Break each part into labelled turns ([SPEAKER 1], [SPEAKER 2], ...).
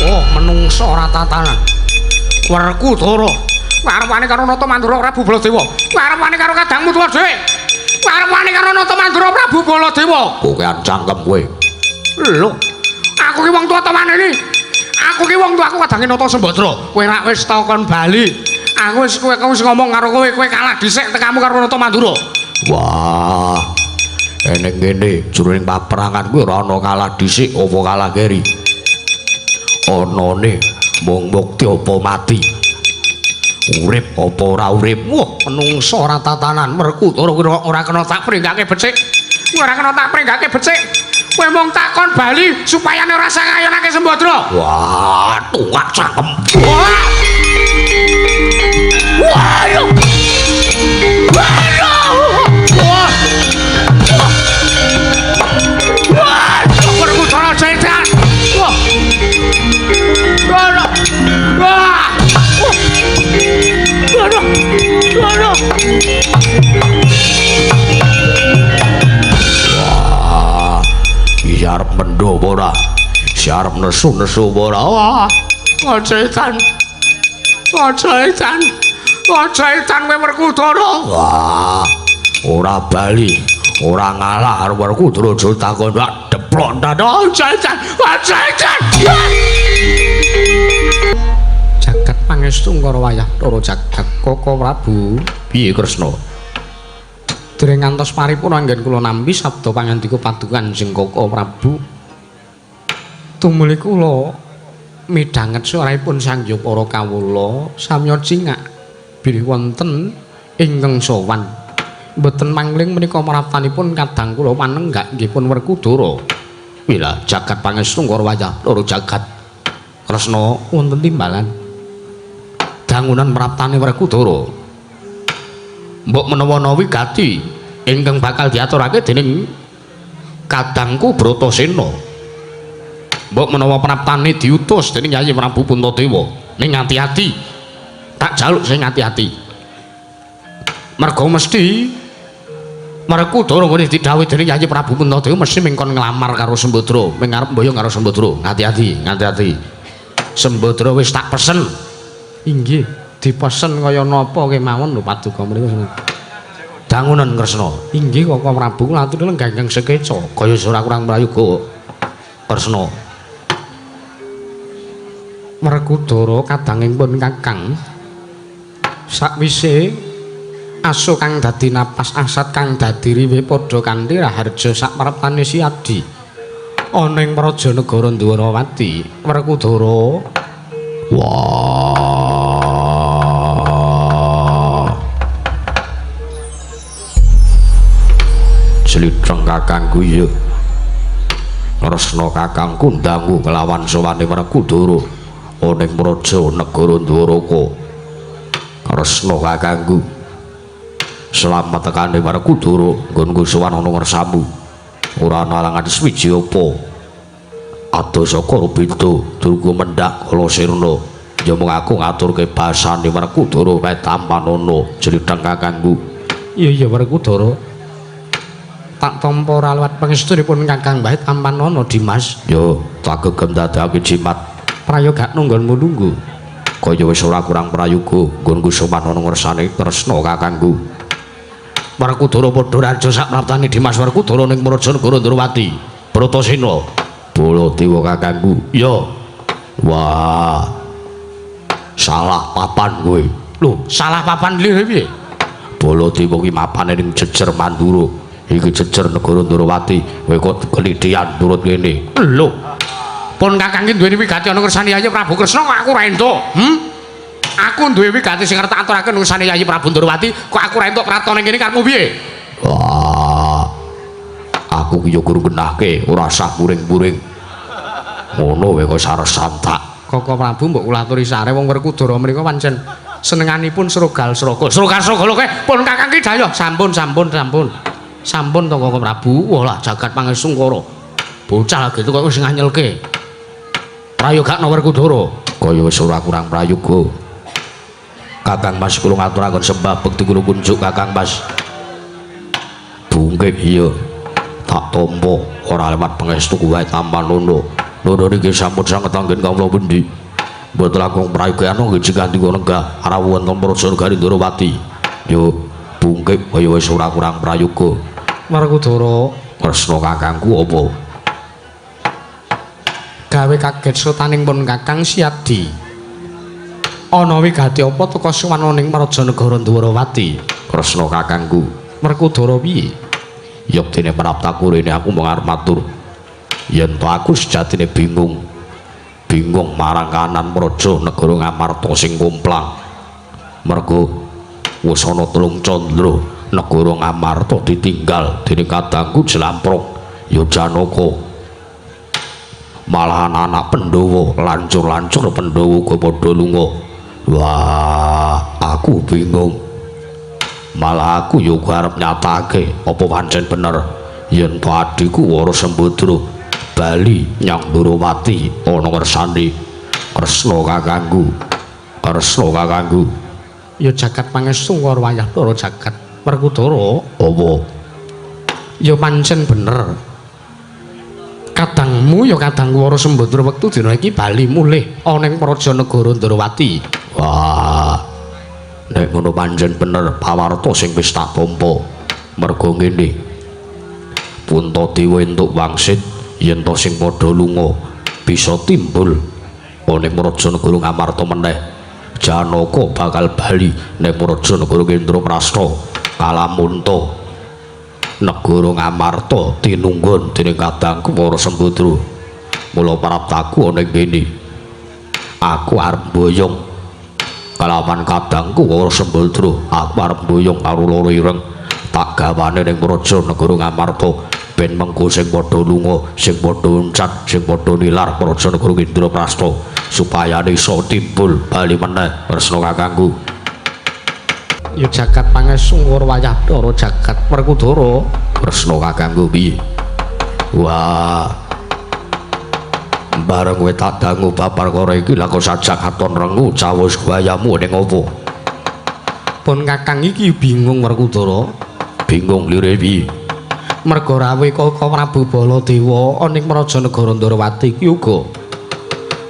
[SPEAKER 1] Oh, menungso ora tatanan. Werkudara arep wani karo Nata Mandura Prabu Baladewa. Arep wani karo kadangmu tuwa dhewe. Arep wani karo Nata Mandura Prabu Baladewa.
[SPEAKER 2] Kokean cangkem kowe.
[SPEAKER 1] Lho, aku ki wong tuwa ta manene. Aku ki wong tuwa, aku kadange Nata Sembadra. Kowe rak wis tau kon bali. Aku wis kowe wis ngomong karo kowe, kowe kalah dhisik tekamu karo Nata Mandura.
[SPEAKER 2] Wah. Eneng kene jroning paperangan kuwi ora ana kalah dhisik apa kalah keri. Anane mung mukti apa mati. Urip apa ora urip.
[SPEAKER 1] Wah, menungso ora tatanan. Werkudara kuwi ora kena tak pringgake becik. Ora kena tak pringgake becik. Kowe mung takon bali supaya ora sangayonake Sembadra.
[SPEAKER 2] Wah, tuwak cangkem.
[SPEAKER 1] Wah. Wah. Yo. Wah. Wah. Wah, Werkudara setan. Wah. Wah. Wah. Waduh. Waduh.
[SPEAKER 2] Wah. Iki arep mendho apa ora? Si arep nesu-nesu apa ora?
[SPEAKER 1] Wah. Aja edan. Aja edan. Aja edan kowe Werkudara.
[SPEAKER 2] Wah. Ora bali, ora ngalah karo Werkudara aja takon wak deplok
[SPEAKER 1] Aja edan. Aja edan. Jagat pangestu ngara wayah loro jagat Koko Prabu.
[SPEAKER 2] Piye Kresna?
[SPEAKER 1] Dereng ngantos paripurna anggen kula nampi sabda pangandika paduka Kanjeng Koko Prabu. Tumuli kula midhanget suaraipun Sang Hyang para kawula samya cingak bilih wonten ingkang sowan. Mboten mangling menika maraptanipun kadang kula panenggak nggih pun Werkudara.
[SPEAKER 2] Wila jagat pangestu ngara wayah loro jagat. Kresna
[SPEAKER 1] wonten timbalan
[SPEAKER 2] dangunan praptane Werkudara. Mbok menawa wigati ingkang bakal diaturake dening kadangku Bratasena. Mbok menawa praptane diutus dening Yayi Prabu Puntadewa. Ning ati-ati. Tak jaluk sing ati-ati. Merga mesti Werkudara ngene didhawuhi dening Yayi Prabu Puntadewa mesti mengkon nglamar karo Sembadra, ming arep mboyong karo Sembadra. Ati-ati, ati-ati. Sembadra wis tak pesen.
[SPEAKER 1] Inggih, dipesen kaya napa kemawon lho paduka menika.
[SPEAKER 2] Dangunan Kresna.
[SPEAKER 1] Inggih Koko Prabu kula aturi lenggah ingkang sekeca.
[SPEAKER 2] Kaya ora kurang prayoga Kresna.
[SPEAKER 1] Werkudara kadangipun Kakang sakwise asu kang dadi napas asat kang dadi riwe padha kanthi raharja sapraptane Siadi ana ing praja negara Ndwarawati. Werkudara
[SPEAKER 2] wah. Slitheng kakangku iya. Kresna kakangku ndangu kelawan sowane Werkudara ana ing praja negara Ndwaraka. Kresna kakangku selamat tekane Werkudara nggonku sowan ana ngersamu. Ora ana alangan swiji apa. Adoh saka beda durga mendhak kala sirna. Ya mung aku ngaturke basane Werkudara kae tampanana jlitheng kakangku.
[SPEAKER 1] Iya iya Werkudara. Tak tampa ora liwat pangestunipun Kakang Bae tampanana Dimas.
[SPEAKER 2] Yo tak gegem dadekake jimat.
[SPEAKER 1] Prayoga nggonmu lungguh.
[SPEAKER 2] Kaya wis ora kurang prayoga nggonku sowan ana ngersane Kresna kakangku. Werkudara padha raja sapraptane Dimas Werkudara ning Praja Negara Ndrawati. Bratasena. Baladewa kakangku. Ya. Wah. Salah papan kowe.
[SPEAKER 1] Lho, salah papan lho piye?
[SPEAKER 2] Baladewa ki mapane ning jejer Mandura. Iki jejer negara Ndrawati. Kowe kok kelidhian turut kene.
[SPEAKER 1] Lho. Pun kakang ki duweni wigati ana ngersane Yayi Prabu Kresna kok aku ora entuk. Aku duwe wigati sing arep tak aturake ngersane Yayi Prabu Ndrawati, kok aku ora entuk pratone kene karepmu piye?
[SPEAKER 2] Wah. Aku ki yo guru genahke, ora sah puring-puring. Ngono wae kok saresan tak.
[SPEAKER 1] Koko Prabu mbok kula aturi sare wong Werkudara menika pancen senenganipun srogal-sroga. Srogal-sroga lho kowe, pun kakang ki dayoh. Sampun, sampun, sampun. Sampun to Koko Prabu. Walah jagat pangestungkara. Bocah lagi kok wis nganyelke.
[SPEAKER 2] Prayogakna Werkudara. Kaya wis ora kurang prayoga. Kakang Mas kula ngaturaken sembah bekti kula kunjuk Kakang Mas. Bungkik iya. Tak tampa ora lewat pangestu wae tampanono. Nono niki sampun sanget anggen kawula pundi. Mboten langkung prayoga nggih jigandika nenggah rawuh wonten Praja Negari Ndorowati. Yo bungkik kaya wis ora kurang prayoga.
[SPEAKER 1] Werkudara,
[SPEAKER 2] Kresna kakangku apa?
[SPEAKER 1] Gawe kaget sotaning pun Kakang Siadi. Ana wigati apa teka sowan ning Praja Negara Ndwarawati?
[SPEAKER 2] Kresna kakangku.
[SPEAKER 1] Werkudara piye?
[SPEAKER 2] Yektine praptaku rene aku mung arep matur. Yen to aku sejatine bingung. Bingung marang kanan Praja Negara Ngamarta sing komplang. Mergo wis ana telung candra negara Ngamarta ditinggal dening kadangku Jlamprok ya Janaka. Malahan anak Pandhawa lancur-lancur Pandhawa uga padha lunga. Wah, aku bingung. Malah aku ya uga arep nyatake apa pancen bener yen to adhiku Wara Sembadra bali nyang Ndorowati ana ngersane Kresna kakangku. Kresna kakangku.
[SPEAKER 1] Ya jagat pangestu karo wayah para jagat. Werkudara,
[SPEAKER 2] apa?
[SPEAKER 1] Ya pancen bener. Kadangmu ya kadang Wara Sembadra wektu dina iki bali mulih ana ing Praja Negara Ndorowati.
[SPEAKER 2] Wah. Nek ngono pancen bener pawarta sing wis tak tampa. Mergo ngene. Puntadewa entuk wangsit yen to sing padha lunga bisa timbul ana ing Praja Negara Ngamarta meneh. Janaka bakal bali ning Praja Negara Indraprasta kalamunta. Negara Ngamarta tinunggun dening kadangku Wara Sembadra. Mula praptaku ana ing kene. Aku arep mboyong kalawan kadangku Wara Sembadra. Aku arep mboyong karo loro ireng tak gawane ning Praja Negara Ngamarta ben mengko sing padha lunga, sing padha uncat, sing padha nilar Praja Negara Indraprasta supaya iso timbul bali meneh. Kresna kakangku.
[SPEAKER 1] Ya jagat pangestu karo wayah para jagat. Werkudara,
[SPEAKER 2] Kresna kakangku piye? Wah. Bareng kowe tak dangu bab perkara iki lah kok sajak katon rengu cawis gayamu ning apa?
[SPEAKER 1] Pun Kakang iki bingung Werkudara.
[SPEAKER 2] Bingung lire piye?
[SPEAKER 1] Merga rawuh Kaka Prabu Baladewa ana ing Praja Negara Ndorowati iki uga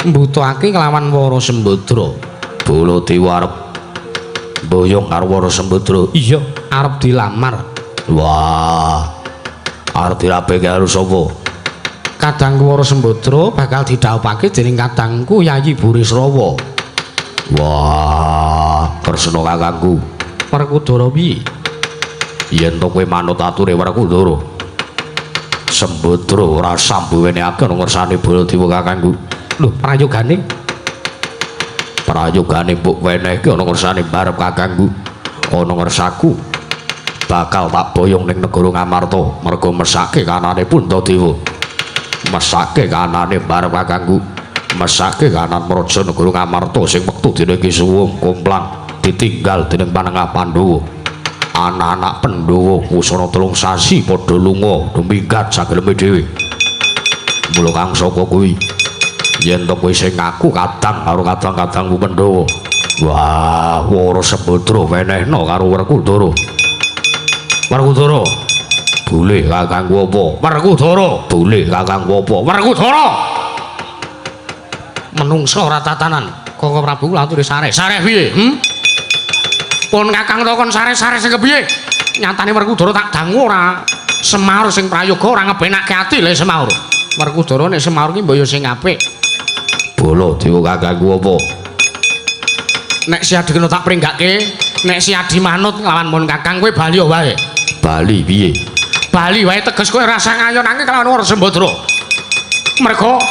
[SPEAKER 1] mbutuhake kelawan Wara Sembadra.
[SPEAKER 2] Baladewa arep mboyong karo Wara Sembadra.
[SPEAKER 1] Iya, arep dilamar.
[SPEAKER 2] Wah. Arep dirabeke karo sapa?
[SPEAKER 1] Kadangku Wara Sembadra bakal didhawuhake dening kadangku Yayi Burisrawa.
[SPEAKER 2] Wah, Kresna kakangku.
[SPEAKER 1] Werkudara piye?
[SPEAKER 2] Yen to kowe manut ature Werkudara, Sembadra ora sambuwenehake ana ngersane Baladewa kakangku.
[SPEAKER 1] Lho, prayogane?
[SPEAKER 2] Prayogane mbok wenehke ana ngersane barep kakangku. Ana ngersaku bakal tak boyong ning negara Ngamarta mergo mesake kanane Puntadewa. Mesake kanane barep kakangku. Mesake kanan Praja Negara Ngamarta sing wektu dina iki suwung komplang ditinggal dening panengah Pandhawa. Anak-anak Pandhawa wis ana 3 sasi padha lunga duminggat sageleme dhewe. Mula kang saka kuwi yen to kowe sing ngaku kadang karo kadang-kadangmu Pandhawa. Wah, Wara Sembadra wenehno karo Werkudara. Werkudara, boleh kakangku apa? Werkudara, boleh kakangku apa? Werkudara.
[SPEAKER 1] Menungsa ora tatanan. Kaka Prabu laturi sareh. Sareh piye? Pun Kakang takon sare-sare sing kepiye? Nyatane Werkudara tak dangu ora semaur sing prayoga ora ngepenakke ati le semaur. Werkudara nek semaur ki mbok ya sing apik.
[SPEAKER 2] Baladewa kakangku apa?
[SPEAKER 1] Nek Siadi kena tak pringgake, nek Siadi manut nglawan mun Kakang kowe bali wae.
[SPEAKER 2] Bali piye?
[SPEAKER 1] Bali wae teges kowe rasa ngayonake kelawan Wara Sembadra. Mergo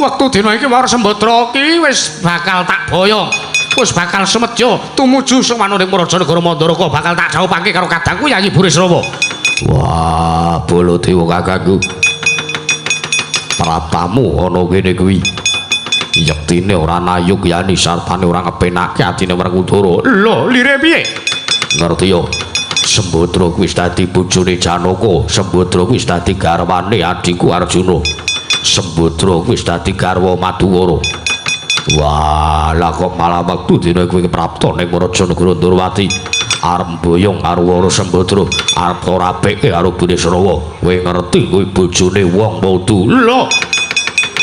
[SPEAKER 1] wektu dina iki Wara Sembadra ki wis bakal tak boyong. Wis bakal semedya tumuju sowan ning Praja Negara Mandaraka bakal tak jawabake karo kadangku Yayi Burisrawa.
[SPEAKER 2] Wah, Baladewa kakangku. Praptamu ana kene kuwi. Yektine ora nayuk yani sartane ora ngepenake atine Werkudara.
[SPEAKER 1] Lho, lire piye?
[SPEAKER 2] Ngerti yo. Sembadra kuwi wis dadi bojone Janaka, Sembadra kuwi wis dadi garwane adhiku Arjuna. Sembadra kuwi wis dadi garwa Maduwara. Wah, lah kok malah wektu dina kuwi prapta ning Praja Negara Ndorowati. Arep boyong karo Wara Sembadra, arep ora apike karo Burisrawa. Kowe ngerti kuwi bojone wong apa udu?
[SPEAKER 1] Lho.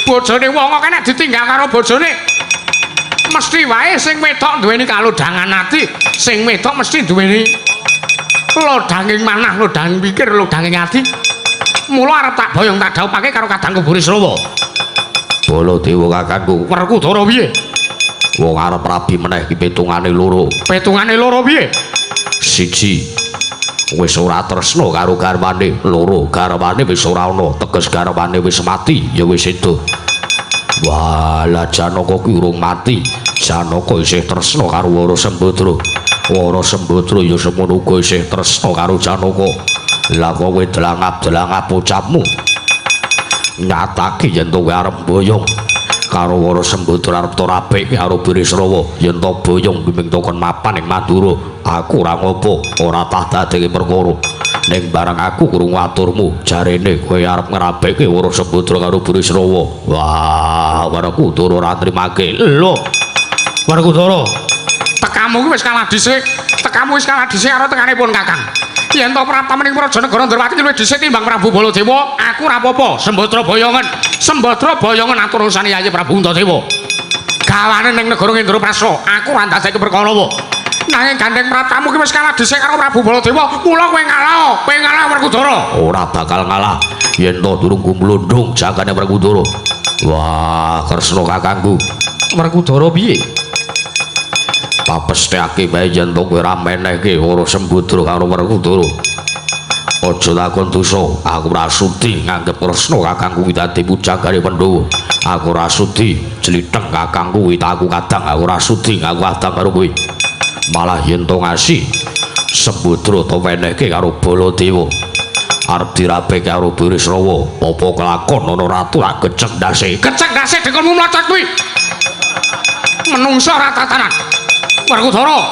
[SPEAKER 1] Bojone wong kok nek ditinggal karo bojone mesti wae sing wedok duweni kalodhangan ati, sing wedok mesti duweni lodhanging manah, lodhanging pikir, lodhanging ati. Mula arep tak boyong tak dhaupake karo kadangku Burisrawa.
[SPEAKER 2] Baladewa kakangku,
[SPEAKER 1] Werkudara piye?
[SPEAKER 2] Wong arep rabi meneh ki petungane loro.
[SPEAKER 1] Petungane loro piye?
[SPEAKER 2] Siji wis ora tresna karo garwane, loro garwane wis ora ana, teges garwane wis mati, ya wis sedo. Walah Janaka ki urung mati. Janaka isih tresna karo Wara Sembadra. Wara Sembadra ya semono uga isih tresna karo Janaka. Lah kowe delangap-delangap ucapmu. Nyatake yen kowe arep boyong karo Wara Sembadra arep ora apik karo Burisrawa, yen to boyong bimbing token mapan ing Madura, aku ora ngopo, ora tah dadeke perkara. Ning bareng aku krungu aturmu, jarene kowe arep ngrabeke Wara Sembadra karo Burisrawa. Wah, Werkudara ora nrimake.
[SPEAKER 1] Lho. Werkudara, tekamu kuwi wis kalah dhisik. Tekamu wis kalah dhisik karo tekanipun Kakang. Yen to praptamening Prajanegara Ndrawati luwih dhisik timbang Prabu Baladewa, aku ora apa-apa. Sembadra boyongen. Sembadra boyongen atur urusane Yayi Prabu Antadewa. Gawane ning negara Indraprasta, aku ora ndadekake perkara wae. Nanging gandeng praptamu ki wis kalah dhisik karo Prabu Baladewa, mula kowe ngalah, kowe ngalah Werkudara.
[SPEAKER 2] Ora bakal ngalah yen to durung gumlundung jagane Werkudara. Wah, Kresna kakangku.
[SPEAKER 1] Werkudara piye?
[SPEAKER 2] Papesthekake wae yen to kowe ora menehke Wara Sembadra karo Werkudara. Aja takon dosa, aku ora sudi nganggep Kresna kakangku kuwi dadi pujangane Pandhawa. Aku ora sudi jlitheng kakangku kuwi aku kadang, aku ora sudi ngaku kadang karo kowe. Malah yen to ngasi Sembadra to wenehke karo Baladewa. Arep dirabeke karo Burisrawa, apa kelakon ana ratu ra gecek ndase.
[SPEAKER 1] Gecek ndase dengkulmu mlocot kuwi. Menungso ora tatanan. Werkudara,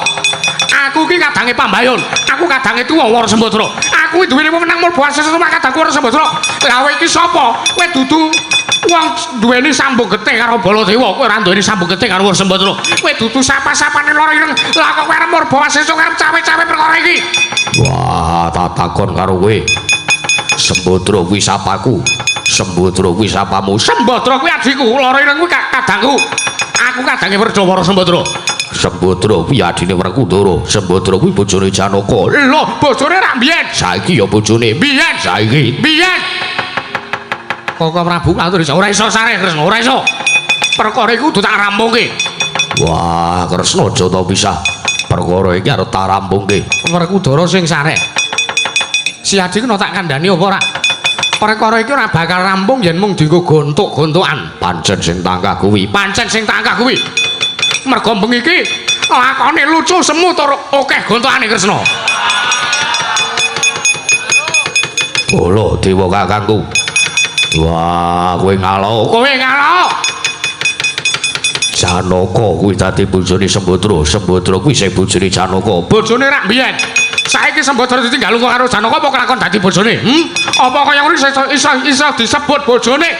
[SPEAKER 1] aku iki kadange pambayun, aku kadange tuwa Wara Sembadra. Aku iki duweni wewenang mlebu akses rumah kadangku Wara Sembadra. Lah kowe iki sapa? Kowe dudu wong duweni sambung getih karo Baladewa, kowe ora duweni sambung getih karo Wara Sembadra. Kowe dudu sapa-sapane lara ireng. Lah kok kowe arep mlebu akses arep cawe-cawe perkara iki?
[SPEAKER 2] Wah, tak takon karo kowe. Sembadra kuwi sapaku? Sembadra kuwi sapamu?
[SPEAKER 1] Sembadra kuwi adhiku, lara ireng kuwi kadangku. Aku kadange Werda Wara Sembadra.
[SPEAKER 2] Sembadra kuwi adine Werkudara. Sembadra kuwi bojone Janaka.
[SPEAKER 1] Lho, bojone ra mbiyen.
[SPEAKER 2] Saiki ya bojone.
[SPEAKER 1] Mbiyen
[SPEAKER 2] saiki.
[SPEAKER 1] Mbiyen. Koko Prabu katur iso ora iso sareh Kresna, ora iso. Perkara iku kudu tak rampungke.
[SPEAKER 2] Wah, Kresna aja to pisah. Perkara iki arep tak rampungke.
[SPEAKER 1] Werkudara sing sareh. Si Adi kena tak kandhani apa ora? Perkara iki ora bakal rampung yen mung dienggo gontuk-gontukan.
[SPEAKER 2] Pancen sing tangkah kuwi.
[SPEAKER 1] Pancen sing tangkah kuwi. Mergo bengi iki lakone lucu semu tur akeh gontokane Kresna.
[SPEAKER 2] Baladewa kakangku. Wah, kowe ngalo.
[SPEAKER 1] Kowe ngalo.
[SPEAKER 2] Janaka kuwi dadi bojone Sembadra. Sembadra kuwi sing bojone Janaka.
[SPEAKER 1] Bojone rak mbiyen. Saiki Sembadra ditinggal lunga karo Janaka apa kelakon dadi bojone? Apa kaya ngono iso disebut bojone?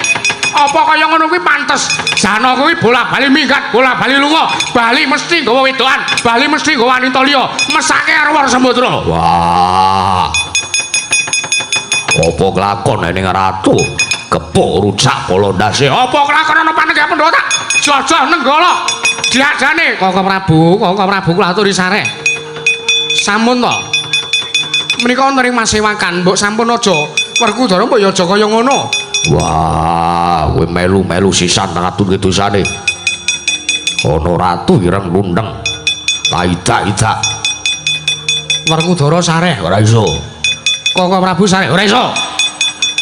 [SPEAKER 1] Apa kaya ngono kuwi pantes? Janaka kuwi bola-bali minggat, bola-bali lunga, bali mesti nggawa wedokan, bali mesti nggawa wanita liya, mesake karo Wara Sembadra.
[SPEAKER 2] Wah. Apa kelakon ning ratu gepuk rujak pala ndase?
[SPEAKER 1] Apa kelakon ana panenggah Pandhawa tak jojoh nenggala diajane Koko Prabu, Koko Prabu kula aturi sareh. Sampun to. Menika wonten ing masewakan, mbok sampun aja Werkudara mbok ya aja kaya ngono.
[SPEAKER 2] Wah, kowe melu-melu sisan ngaturke dosane. Ana ratu ireng lundeng. Taidak-idak.
[SPEAKER 1] Werkudara sareh
[SPEAKER 2] ora iso.
[SPEAKER 1] Koko Prabu sareh ora iso.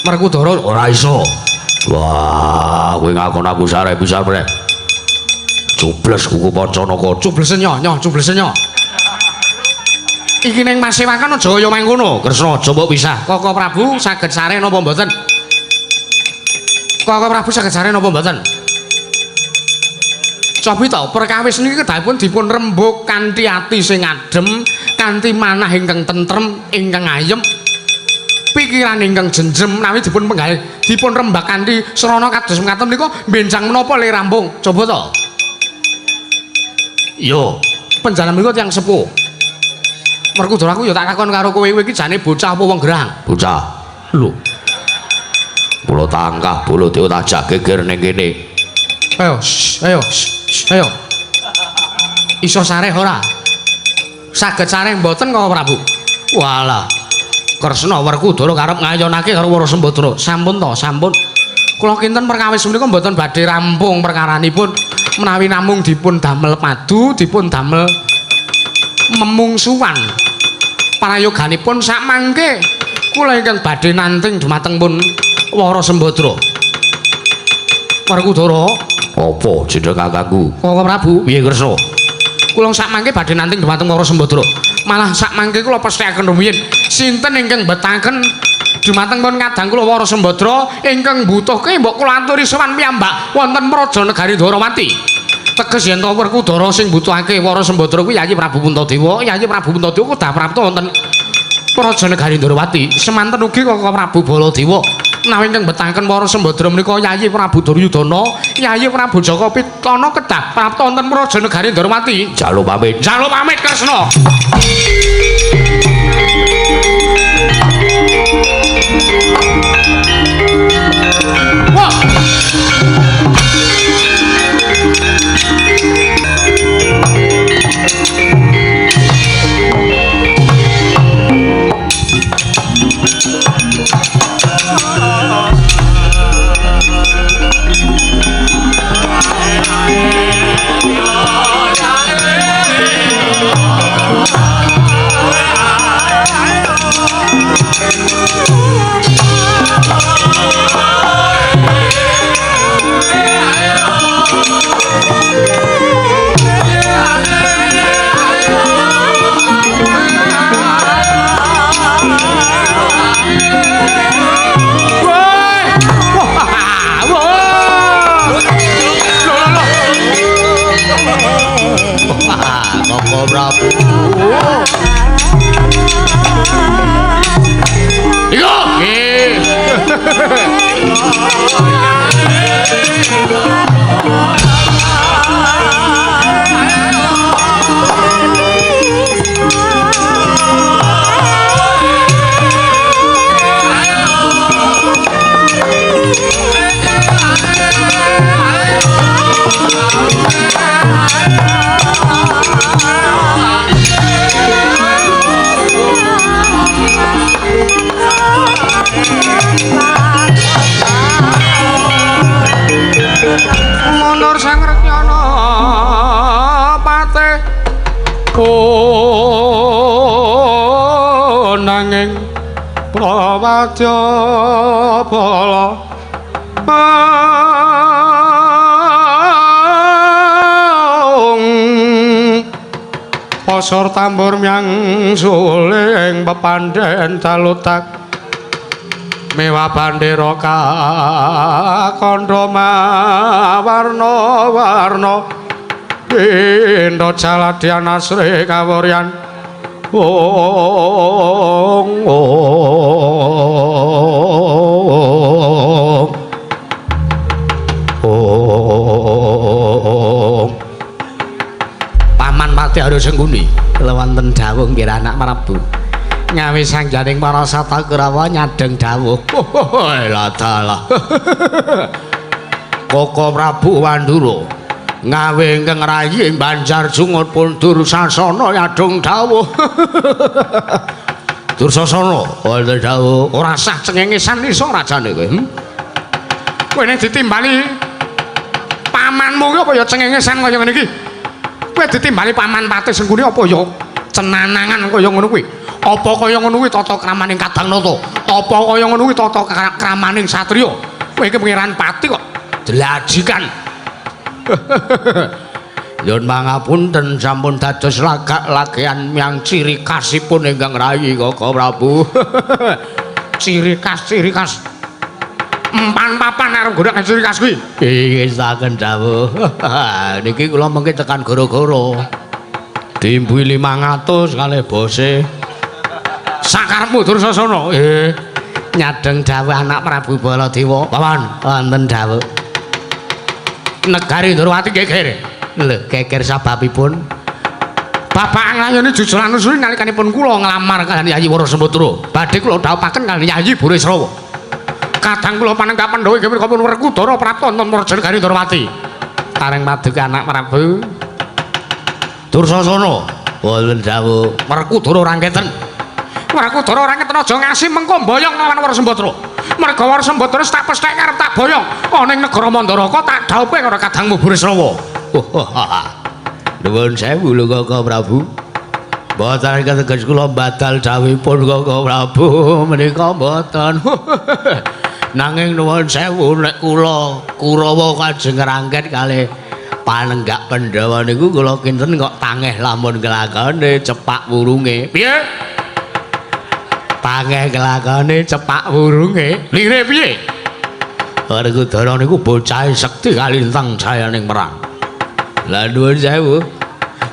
[SPEAKER 1] Werkudara
[SPEAKER 2] ora iso. Wah, kowe ngakon aku sareh bisa meneh. Cubles kuku Pancanaka,
[SPEAKER 1] cublesen nyoh, nyoh cublesen nyoh. Iki ning masewakan aja kaya mangkono. Kresna aja mbok pisah. Koko Prabu saged sareh napa mboten? Koko Prabu saged sareh napa mboten? Cobi to, perkawis niki kedahipun dipun rembug kanthi ati sing adem, kanthi manah ingkang tentrem, ingkang ayem, pikiran ingkang jenjem menawi dipun penggawe dipun rembag kanthi srana kados mekaten menika benjang menapa le rampung. Coba to. Yo, panjenengan menika tiyang sepuh. Werkudara aku ya tak takon karo kowe, kowe iki jane bocah apa wong gerang?
[SPEAKER 2] Bocah. Lho. Kula tangkah Baladewa tak geger ning kene.
[SPEAKER 1] Ayo, ayo, ayo. Iso sareh ora? Saged sareh mboten kok Prabu?
[SPEAKER 2] Walah. Kresna Werkudara karep ngayonake karo Wara Sembadra.
[SPEAKER 1] Sampun to, sampun. Kula kinten perkawis menika mboten badhe rampung perkaranipun menawi namung dipun damel padu, dipun damel memungsuwan. Prayoganipun sakmangke kula ingkang badhe nanting dumateng pun Wara Sembadra. Werkudara,
[SPEAKER 2] apa jeneng kakangku?
[SPEAKER 1] Koko Prabu.
[SPEAKER 2] Piye Kresna?
[SPEAKER 1] Kula sakmangke badhe nanting dumateng Wara Sembadra. Malah sakmangke kula pesthekaken rumiyin sinten ingkang betaken dumateng pun kadang kula Wara Sembadra ingkang mbutuhke mbok kula aturi sowan piyambak wonten Praja Negari Dwarawati. Teges yen to Werkudara sing mbutuhake Wara Sembadra kuwi Yayi Prabu Puntadewa, Yayi Prabu Puntadewa kudu prapta wonten Praja Negari Dwarawati. Semanten ugi Koko Prabu Baladewa menawi ingkang betaken Wara Sembadra menika Yayi Prabu Duryudana, Yayi Prabu Jaka Pitana kedah prapta wonten Praja Negari Dwarawati.
[SPEAKER 2] Jaluk pamit.
[SPEAKER 1] Jaluk pamit Kresna. Wah.
[SPEAKER 2] Koko Prabu.
[SPEAKER 1] Iku nggih. Mundur Sang Rekyana patih oh nanging prawadya bala pasor tambur myang suling pepandhen dalutak mewah bandera kakandha mawarna-warna pindha jaladyan asri kawuryan ong ong ong. Paman Patih Arya Sengkuni
[SPEAKER 2] kula wonten dawuh nggih anak Prabu. Ngawi sangjaning para sata Kurawa nyadeng dawuh. Lah dalah. Koko Prabu Wandura ngawe ingkang rayi ing Banjar Jungut pun Dursasana nyadeng dawuh. Dursasana wonten dawuh.
[SPEAKER 1] Ora sah cengengesan iso rajane kowe. Kowe nek ditimbali pamanmu ki apa ya cengengesan kaya ngene iki? Kowe ditimbali paman Patih Sengkuni apa ya cenanangan kaya ngono kuwi? Apa kaya ngono kuwi tata kramaning Kadang Nata? Apa kaya ngono kuwi tata kramaning satriya? Kowe iki pangeran Pati kok dlajikan.
[SPEAKER 2] Nyuwun pangapunten sampun dados lagak-lagean miyang ciri khasipun ingkang rayi Koko Prabu.
[SPEAKER 1] Ciri khas, ciri khas. Empan papan arep golek ciri khas kuwi.
[SPEAKER 2] Nggih saken dawuh. Niki kula mengke tekan gara-gara. Diimbuhi 500 kalih bose.
[SPEAKER 1] Sakarepmu Dursasana.
[SPEAKER 2] Nyadeng dawuh anak Prabu Baladewa.
[SPEAKER 1] Paman,
[SPEAKER 2] wonten dawuh.
[SPEAKER 1] Negari Ndrawati geger.
[SPEAKER 2] Lho, geger sababipun
[SPEAKER 1] Bapak nglayoni jujur anusuri nalikanipun kula nglamar kaliyan Yayi Warasembadra. Badhe kula dhawuhaken kaliyan Yayi Burisrawa. Kadang kula panenggak Pandhawa inggih punika pun Werkudara prapta wonten Raja Negari Ndorowati. Tareng paduka anak Prabu
[SPEAKER 2] Dursasana. Wonten dawuh
[SPEAKER 1] Werkudara rangketen. Werkudara rangketen aja ngasi mengko mboyong lawan Warasembadra. Merga Warasembadra tak pesthek arep tak boyong ana ing negara Mandaraka tak dhawuhe karo kadangmu Burisrawa.
[SPEAKER 2] Nuwun sewu lho Kaka Prabu. Mboten kateges kula badal dawuhipun Kaka Prabu menika mboten. Nanging nuwun sewu nek kula Kurawa kajeng ngrangket kalih panenggak Pandhawa niku kula kinten kok tangeh lamun kelakone cepak wurunge.
[SPEAKER 1] Piye?
[SPEAKER 2] Tangeh kelakone cepak wurunge.
[SPEAKER 1] Lire piye?
[SPEAKER 2] Werkudara niku bocahe sekti kalintang jayaning perang. Lah nuwun sewu.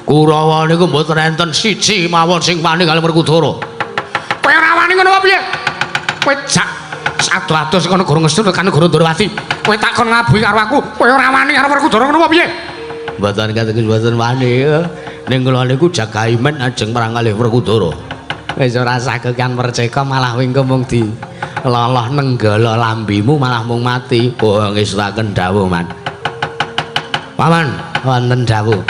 [SPEAKER 2] Kurawa niku mboten enten siji mawon sing wani kalih Werkudara.
[SPEAKER 1] Kowe ora wani ngono apa piye? Kowe jak ado-ado saka negara Ngestu tekan negara Ndorowati. Kowe tak kon nglabuhi karo aku, kowe ora wani karo Werkudara ngono apa piye?
[SPEAKER 2] Mboten kateges mboten wani. Ning kula niku jagaimen ajeng perang kalih Werkudara.
[SPEAKER 1] Wis ora sagekan perceka malah wingko mung di loloh nenggala lambimu malah mung mati.
[SPEAKER 2] Oh ngestakaken dawuh, Man.
[SPEAKER 1] Paman, wonten dawuh.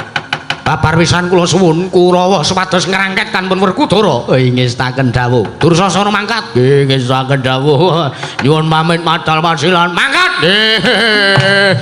[SPEAKER 1] Babar pisan kula suwun Kurawa supados ngrangket kanpun Werkudara.
[SPEAKER 2] Oh ngestakaken dawuh.
[SPEAKER 1] Dursasana mangkat.
[SPEAKER 2] Nggih ngestakaken dawuh. Nyuwun pamit madal pasilan.
[SPEAKER 1] Mangkat. Nggih.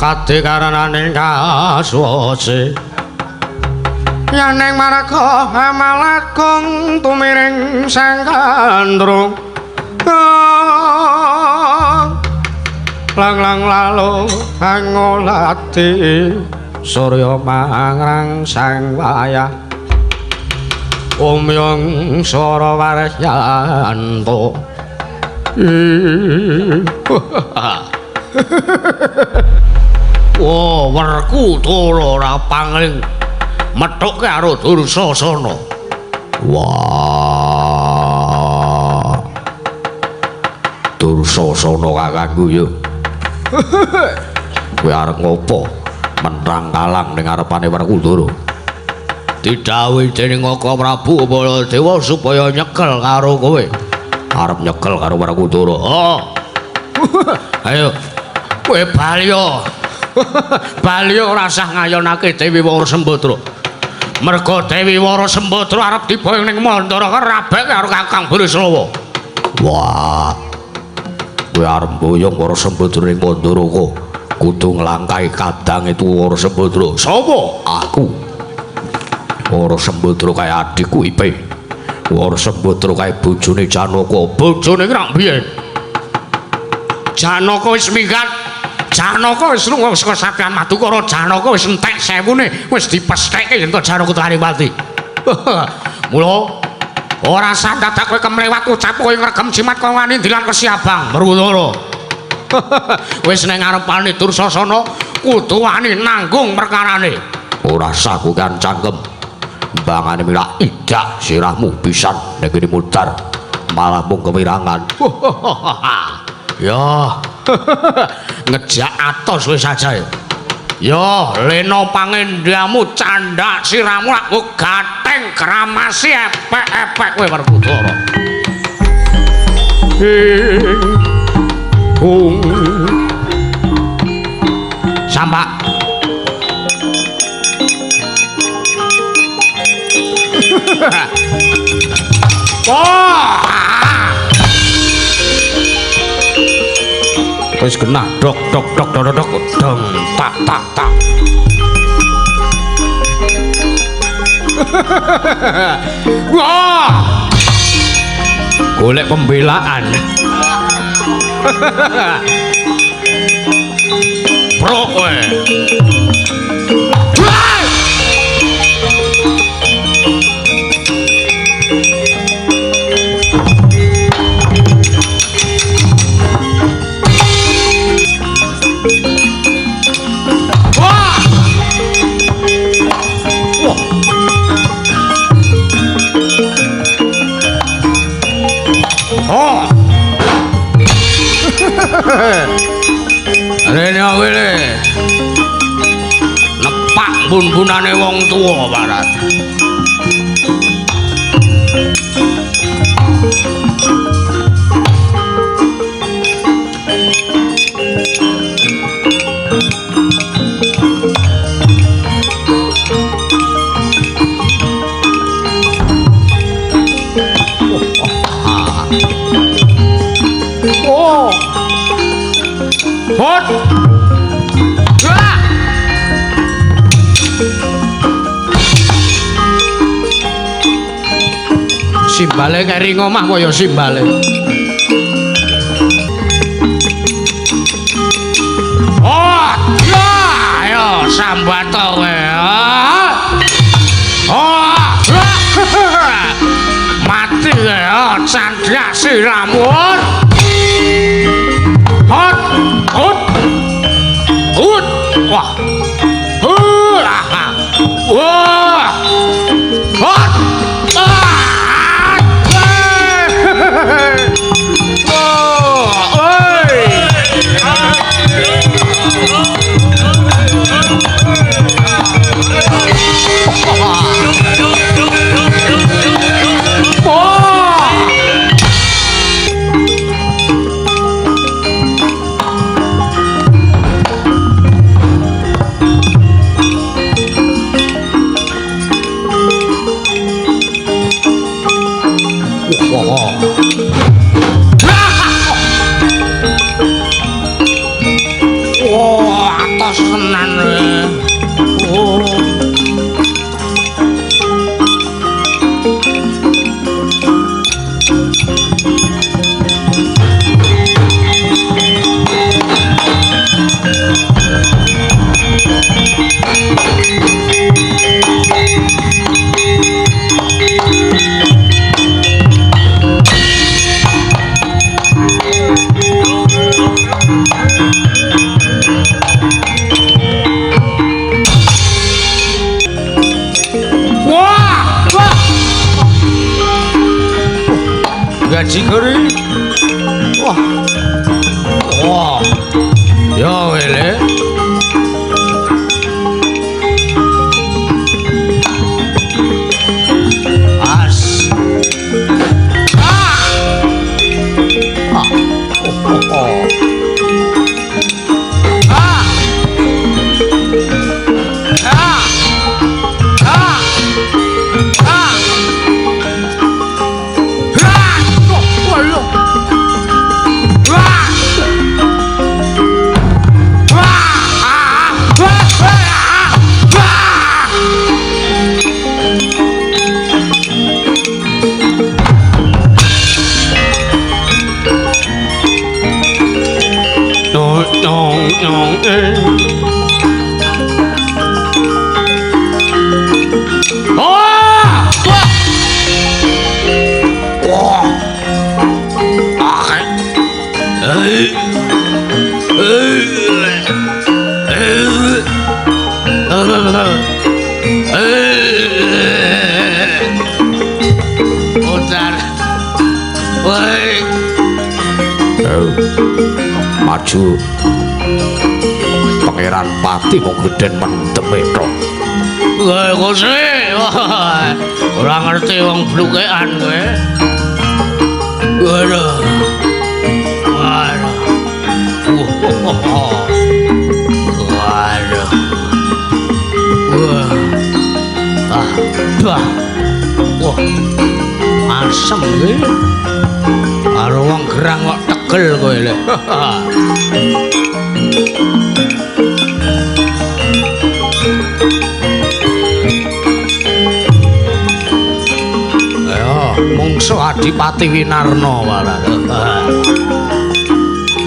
[SPEAKER 1] Kade karanane kaswase yaning marga amalakung tumiring sang kandrung lang lang lalu angolati surya mangrang sang wayah umyong swara waryanto.
[SPEAKER 2] Wah, Werkudara ora pangling methuke karo Dursasana. Wah. Dursasana kakangku yo. Kowe arep ngopo? Mentrang kalang ning ngarepane Werkudara. Didhawuhi dening Kaka Prabu Baladewa supaya nyekel karo kowe. Arep nyekel karo Werkudara. Oh. Ayo. Kowe bali yo.
[SPEAKER 1] Bali ora usah ngayonake Dewi Warasembadra. Merga Dewi Warasembadra arep diboyong ning Mandaraka rabek karo Kakang Burisrawa.
[SPEAKER 2] Wah. Kowe arep mboyong Warasembadra ning Mandaraka. Kudu nglangkai kadange Tuwara Sembadra. Sapa? Aku. Wara Sembadra kae adikku Ipe. Wara Sembadra kae bojone Janaka. Bojone ki rak biyen. Janaka wis minggat. Janaka wis lunga saka Satyan Madukara. Janaka wis entek sewune, wis dipestheke yen to Janaka tekane pati. Mula ora sah dadak kowe kemlewat ucap kowe ngregem jimat kaya wani ndilan kesiabang Werkudara. Wis ning ngarepane Dursasana kudu wani nanggung perkarane. Ora sah kowe kan cangkem. Mbangane mirak idak sirahmu pisan nek kene mudhar malah mung kewirangan. Ya ngejak atos wis aja ya. Ya lena pangendamu candhak sirahmu lak gatheng kramasi epek-epek kowe Werkudara. Hung sampak. Wah. Wis genah dok dok dok dok dok deng tak tak tak. Wah. Golek pembelaan. Prok kowe. Oh. Rene wele. Nepak bun-bunane wong tuwa barat. Oh. Hot. Wah. Simbale keri ngomah kaya simbale. Oh, ya, ayo sambat kowe. Oh. Mati ya, candhak siramu. Hot, hot, hot, wah, hurah, wah, hot, ah, oh, oi. Wah, atos tenan. Oh. Gaji gori. Wah. Wah. Ya wele. As. Ah. Ah. Oh, oh, oh. Ah. Ah. Ah. Ah. Wah. Woi. Maju. Pangeran Pati mung gedhen mendeme tok. Woi, Gusti. Ora ngerti wong blukean kowe. Waduh. Waduh. Waduh. Wah. Ah, bah. Wah. Asem kowe. Karo wong gerang kok tegel kowe lho. Ayo, mungsuh Adipati Winarna walah.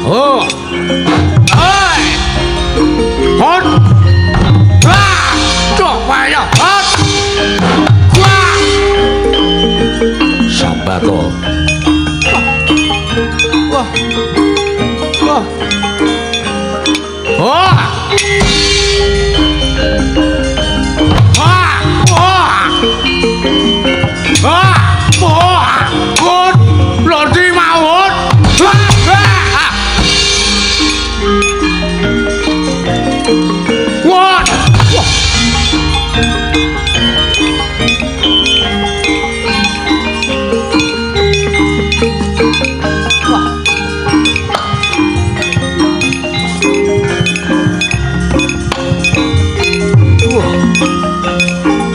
[SPEAKER 2] Oh. Oi. Hot. Wah, cok wae hot. Wah. Sambato. Wah. Wah. Wah. Wah. Wah. Wah. Wah. Hot. Lodi mawon. Wah. Wah. Wah. Wah. Wah. Wah.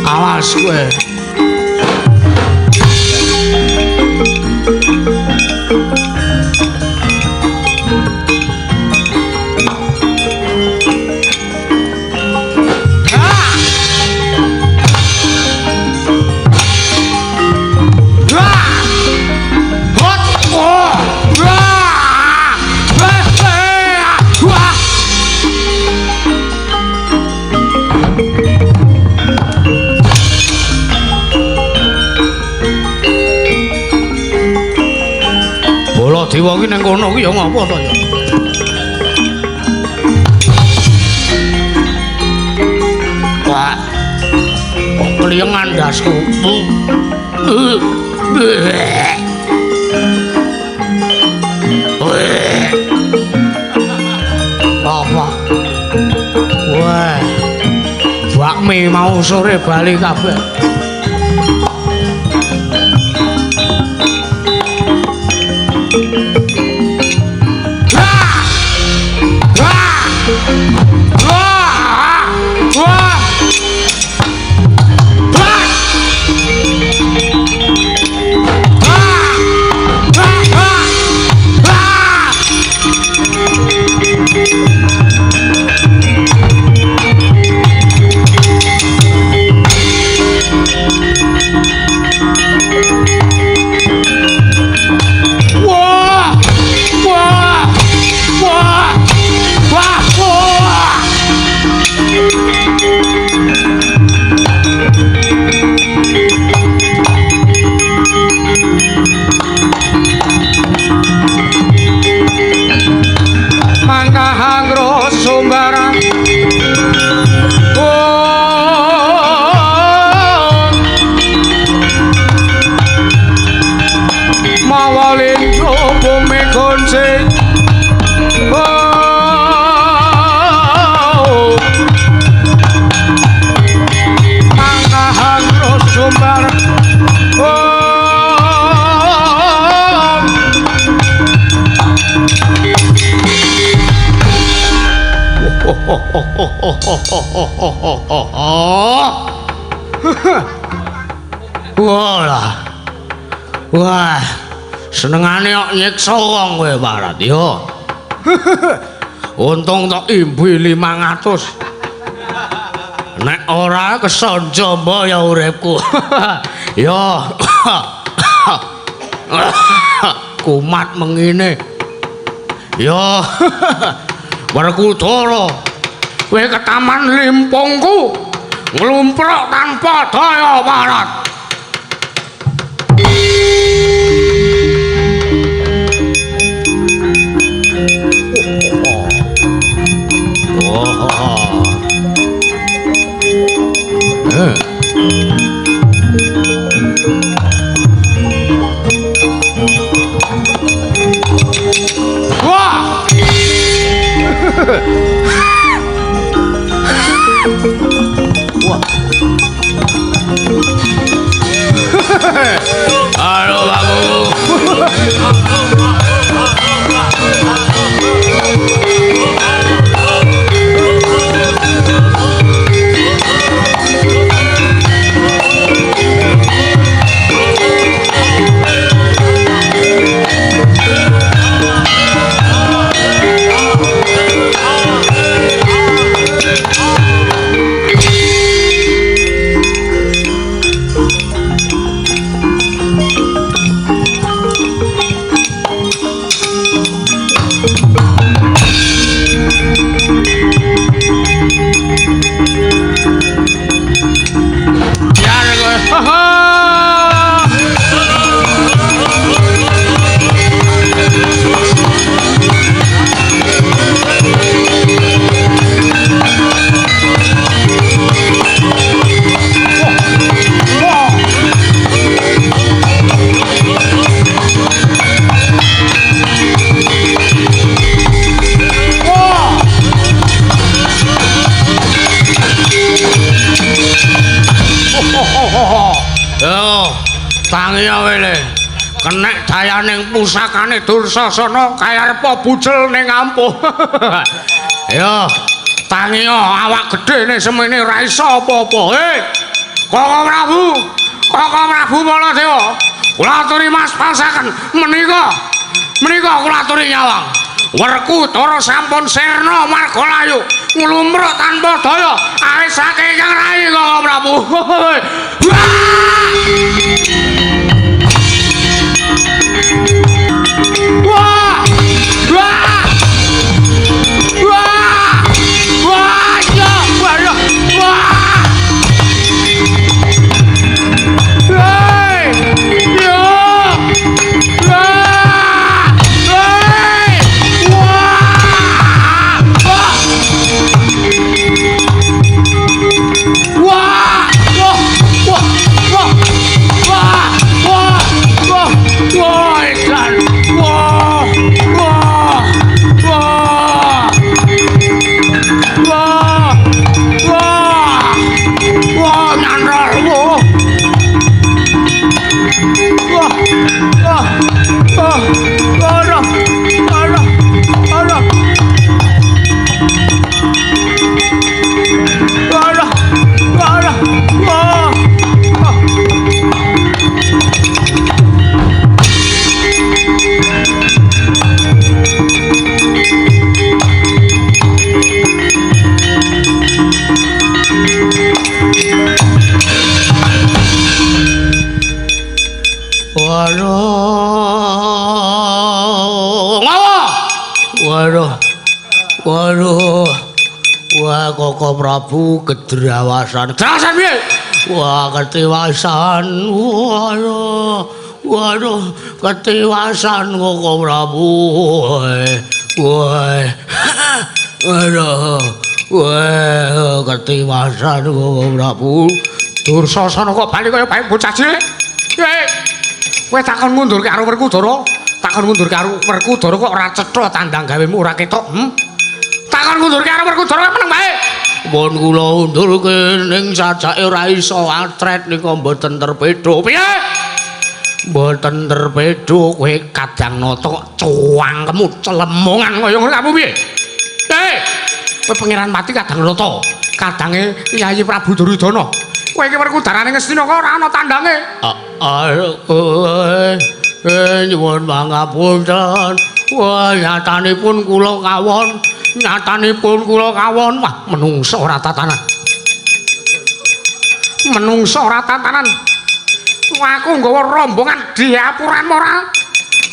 [SPEAKER 2] Awas kowe. Baladewa ki ning kono ki ya ngapa to ya? Wah. Kok kliyengan ndasku. Apa? Wah. Bakmi mau sore bali kabeh. Wah. Wah. Senengane kok nyiksa wong kowe, Barat yo. Untung tok imbuhi 500. Nek ora kesonjombo ya uripku. Yo. Kumat mengine. Yo. Werkudara, kowe ketaman limpungku nglumpruk tanpa daya, Barat.
[SPEAKER 1] Yo, tangi wae le. Kenek dayaning pusakane Dursasana kaya arepa bujel ning ampuh. Yo, tangi awak gedene semene ora iso apa-apa. Hei, Koko Prabu, Koko Prabu Baladewa, kula aturi mas pasaken menika. Menika kula aturi nyawang. Werkudara sampun sirna marga layu, nglumruk tanpa daya, awis saking Kang Rai Koko Prabu. Wah! Wah! Wah! Wah! Ya, wah, ya. Wah! Hei! Yo! Wah! Hei! Wah! Wah! Wah! Wah! Wah! Wah! Wah! Wah! Wah! Wah, edan. Wah! Wah! Wah! Wah! Wah! Wah, nyandol. Wah. Wah. Wah. Wah. Aduh. Aduh. Aduh. Aduh. Aduh. Wah. Wah.
[SPEAKER 2] Waduh.
[SPEAKER 1] Ngawa?
[SPEAKER 2] Waduh. Waduh. Wah, Koko Prabu kedrawasan.
[SPEAKER 1] Drawasan piye?
[SPEAKER 2] Wah, ketiwasan. Waduh. Waduh, ketiwasan Koko Prabu. Wah. Waduh. Wah, ketiwasan Koko Prabu.
[SPEAKER 1] Dursasana kok bali kaya bae bocah cilik. Hei. Kowe takon ngundurke karo Werkudara, takon ngundurke karo Werkudara kok ora cetha tandang gawemu ora ketok, Takon ngundurke karo Werkudara meneng bae.
[SPEAKER 2] Mun kula undurke ning sajake ora iso atret nika mboten terpedho.
[SPEAKER 1] Piye? Mboten terpedho kowe kadang nata kok cuwangkemmu celemongan kaya ngono kamu piye? Hei, kowe Pangeran Pati kadang nata, kadange Yayi Prabu Duryudana. Kowe iki Werkudarane Ngastina kok ora ana tandange.
[SPEAKER 2] Nyuwun pangapunten. Wah, nyatanipun kula kawon, nyatanipun kula kawon.
[SPEAKER 1] Wah, menungso ora tatanan. Menungso ora tatanan. Aku nggawa rombongan diapuran ora.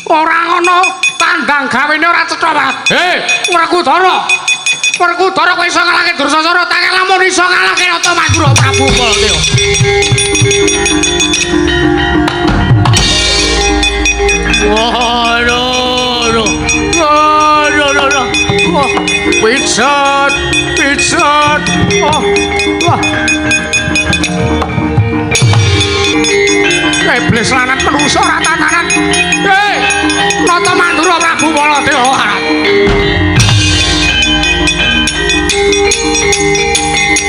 [SPEAKER 1] Ora ana tandang gawene ora cetha banget. Hei, Werkudara. Werkudara kowe iso ngalahke Dursasana, tak lamun iso ngalahke Nata Mandura Prabu Baladewa.
[SPEAKER 2] Waduh. Waduh, waduh.
[SPEAKER 1] Wah, pijet, pijet. Oh, wah. Iblis lanat menungso ora tatanan. Hei, Nata Mandura Prabu Baladewa.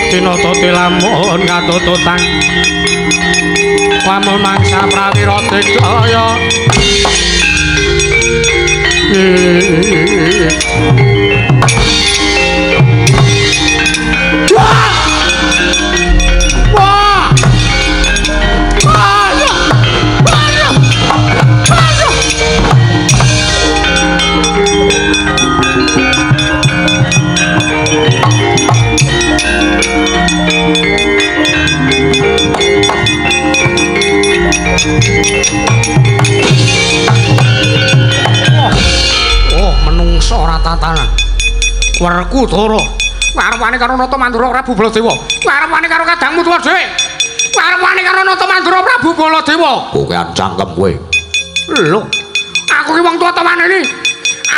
[SPEAKER 1] Tinata tilamun katututan lamun mangsa prawira digdaya. Wah! Wah! Aduh! Aduh! Aduh! Oh, menungso ora tatanan. Werkudara arep-arep karo Nata Mandura Prabu Baladewa. Arep-arep karo kadangmu tuwa dhewe. Arep-arep karo Nata Mandura Prabu Baladewa.
[SPEAKER 2] Kokean cangkem kowe.
[SPEAKER 1] Lho, aku ki wong tuwa to manene.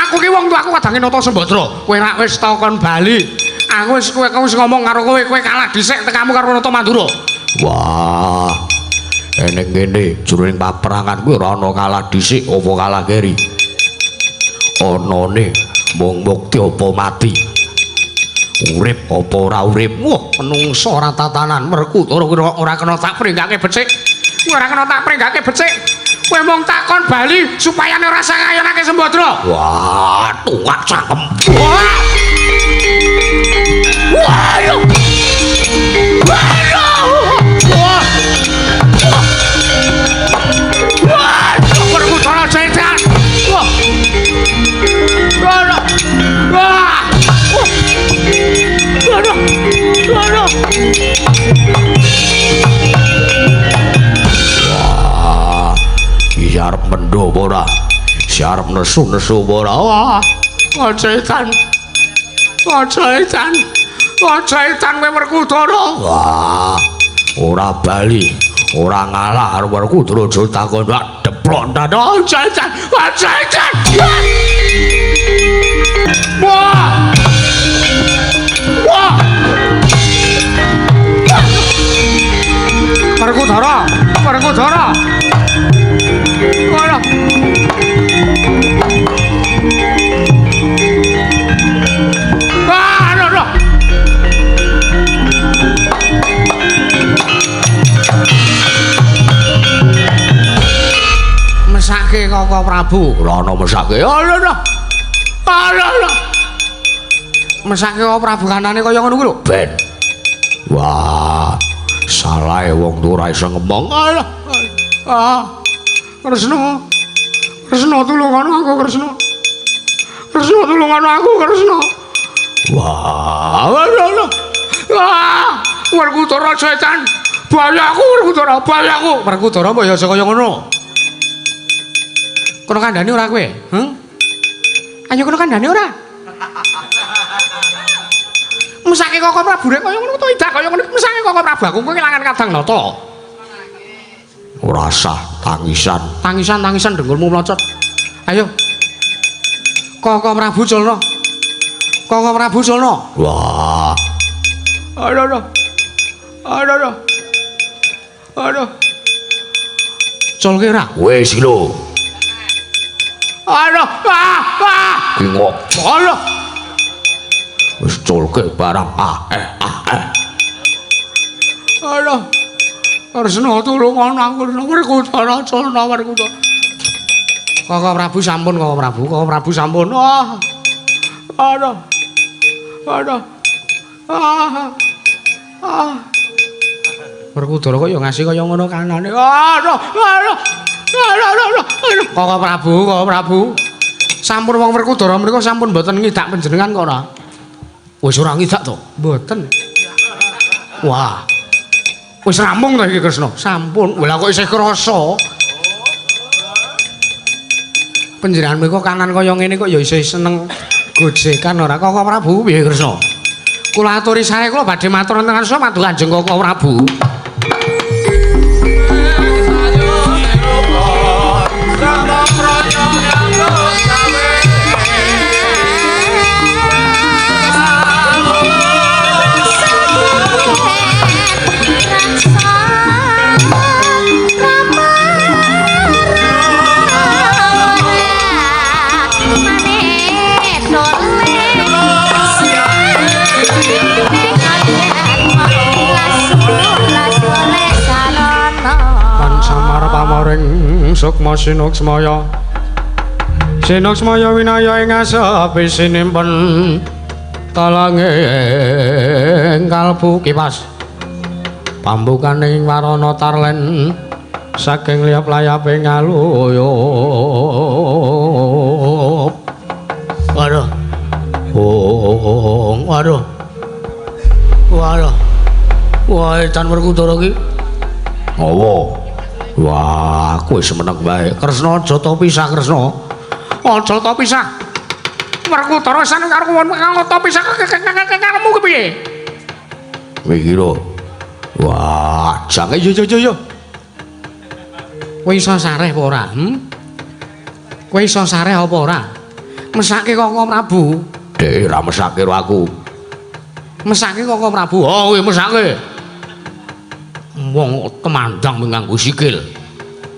[SPEAKER 1] Aku ki wong tuwa, aku kadange Nata Sembadra. Kowe rak wis takon bali. Aku wis kowe wis ngomong karo kowe, kowe kalah dhisik tekamu karo Nata Mandura.
[SPEAKER 2] Wah. Eneng ngene jroning paperangan kuwi ora ana kalah dhisik apa kalah keri. Anane mung mukti apa mati. Urip apa ora urip?
[SPEAKER 1] Wah, menungso ora tatanan. Werkudara kuwi ora kena tak pringgake becik. Ora kena tak pringgake becik. Kowe mung takon bali supaya ora sangayonake Sembadra.
[SPEAKER 2] Wah, tungak cangkem.
[SPEAKER 1] Wah. Wah, yo. Wah, yo. Wah. Wah, Werkudara setan. Wah. Wah. Wah. Aduh. Aduh.
[SPEAKER 2] Wah, iki arep mendho apa ora? Si arep nesu-nesu apa ora?
[SPEAKER 1] Wah, aja edan. Aja edan. Aja edan kowe Werkudara.
[SPEAKER 2] Wah, ora bali, ora ngalah karo Werkudara aja takon wak deplok ndan.
[SPEAKER 1] Aja edan. Aja edan. Wah. Wah. Werkudara, Werkudara. Wah. Wah, aduh, aduh. Mesake Koko Prabu.
[SPEAKER 2] Ora ana mesake.
[SPEAKER 1] Aduh, aduh. Aduh, aduh. Mesake Koko Prabu kanane kaya ngono kuwi lho.
[SPEAKER 2] Ben. Wah, salahe wong tuwa ora iso ngomong.
[SPEAKER 1] Alah. Ah. Kresna. Kresna tulungono aku, Kresna. Kresna tulungono aku, Kresna.
[SPEAKER 2] Wah,
[SPEAKER 1] aduh, aduh. Ah, Werkudara setan. Bali aku Werkudara, bali aku. Werkudara mbok ya aja kaya ngono. Kono kandhane ora kowe? Heh? Ayo kono kandhane ora? Mesake Koko Prabu rek kaya ngono to idak kaya ngono mesake Koko Prabu aku kowe kelangan kadang nata.
[SPEAKER 2] Ora sah tangisan.
[SPEAKER 1] Tangisan-tangisan dengkulmu mlocot. Ayo. Koko Prabu culno. Koko Prabu culno.
[SPEAKER 2] Wah.
[SPEAKER 1] Aduh, aduh. Aduh, aduh. Aduh. Culke ora?
[SPEAKER 2] Wis iki lho.
[SPEAKER 1] Aduh, ah, ah.
[SPEAKER 2] Ki ngopo?
[SPEAKER 1] Aduh.
[SPEAKER 2] Wis culke barang ah eh ah eh.
[SPEAKER 1] Aduh. Kresna tulungono aku Kresna Werkudara culno Werkudara. Koko Prabu sampun Koko Prabu, Koko Prabu sampun. Ah. Aduh. Aduh. Ah. Ah. Werkudara kok ya ngasih kaya ngono kanane. Aduh, aduh. Aduh, aduh, aduh. Koko Prabu, Koko Prabu. Sampun wong Werkudara mriku sampun mboten ngidak panjenengan kok ora?
[SPEAKER 2] Wis ora ngidak to?
[SPEAKER 1] Mboten.
[SPEAKER 2] Wah.
[SPEAKER 1] Wis rampung to iki Kresna? Sampun. Lha kok isih krasa? Panjenengan mriku kanan kaya ngene kok ya isih seneng gojekan ora Koko Prabu
[SPEAKER 2] piye Kresna?
[SPEAKER 1] Kula aturi sae kula badhe matur wonten ngarsa padu Kanjeng Koko Prabu. Pamoring sukma sinuksmaya sinuksmaya winaya ing asepi sinimpen talanging kalbu kipas pambukaning warana tarlen saking liyap layape ngaluyup.
[SPEAKER 2] Waduh. Oh, waduh. Waduh. Wah, edan Werkudara iki. Ngowo. Wah, aku wis meneng wae. Kresna aja to pisah, Kresna.
[SPEAKER 1] Aja to pisah. Werkudara san karo kang to pisah karepmu kepiye?
[SPEAKER 2] Kowe iki lho. Wah, jange yo yo yo yo.
[SPEAKER 1] Kowe iso sareh apa ora? Kowe iso sareh apa ora? Mesake Koko Prabu.
[SPEAKER 2] Dhek ora mesake karo aku.
[SPEAKER 1] Mesake Koko Prabu.
[SPEAKER 2] Oh, kowe mesake. Wong temandang nganggo sikil.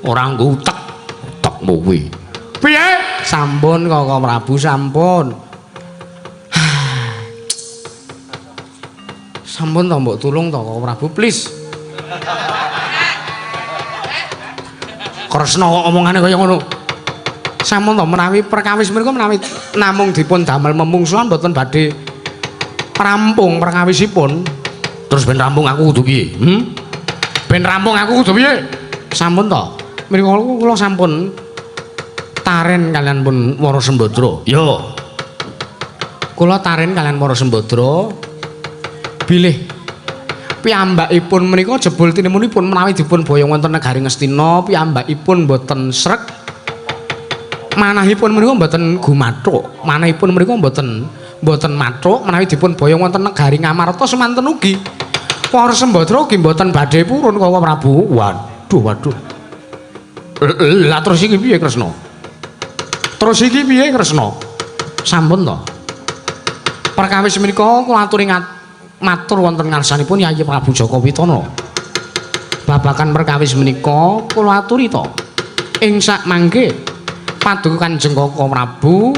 [SPEAKER 2] Ora nganggo utek. Utekmu kuwi.
[SPEAKER 1] Piye? Sampun Koko Prabu, sampun. Sampun to mbok tulung to Koko Prabu, please. Kresna kok omongane kaya ngono. Sampun to menawi perkawis menika menawi namung dipun damel memungsuhan mboten badhe rampung perkawisipun.
[SPEAKER 2] Terus ben rampung aku kudu piye? Ben rampung aku kudu piye?
[SPEAKER 1] Sampun to. Menika kula sampun taren kalian pun Wara Sembadra.
[SPEAKER 2] Yo.
[SPEAKER 1] Kula taren kalian Wara Sembadra bilih piyambakipun menika jebul tinemunipun menawi dipun boyong wonten negari Ngastina, piyambakipun mboten sreg, manahipun menika mboten gumathuk, manahipun menika mboten mathuk menawi dipun boyong wonten negari Ngamarta semanten ugi. Wara Sembadra ugi mboten badhe purun Koko Prabu.
[SPEAKER 2] Waduh, waduh. Lah terus iki piye Kresna?
[SPEAKER 1] Terus iki piye Kresna? Sampun to. Perkawis menika kula aturi matur wonten ngarsanipun Yayi Prabu Jaka Witana. Babagan perkawis menika kula aturi to. Ing sak mangke paduka Kanjeng Koko Prabu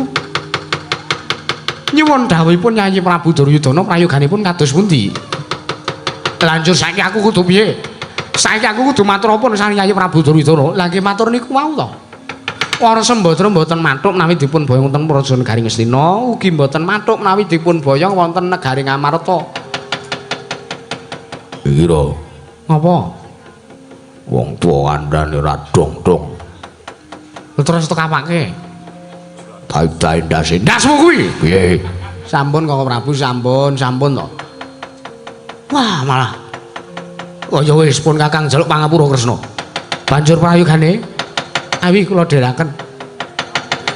[SPEAKER 1] nyuwun dawuhipun Yayi Prabu Duryudana prayoganipun kados pundi?
[SPEAKER 2] Lanjut saiki aku kudu piye?
[SPEAKER 1] Saiki aku kudu matur apa nang Yayi Prabu Duryudana? Lah nggih matur niku wau to. Wara Sembadra mboten mathuk menawi dipun boyong wonten Praja Negari Ngastina, ugi mboten mathuk menawi dipun boyong wonten negari Ngamarta.
[SPEAKER 2] Kira
[SPEAKER 1] ngapa?
[SPEAKER 2] Wong tuwa kandhane ora dong-dong.
[SPEAKER 1] Terus tekapake.
[SPEAKER 2] Dai-dai ndase. Ndasmu kuwi. Piye?
[SPEAKER 1] Sampun Koko Prabu, sampun, sampun to.
[SPEAKER 2] Wah, malah. Oh ya wis pun Kakang njaluk pangapura Kresna.
[SPEAKER 1] Banjur prayogane awi kula dherekaken.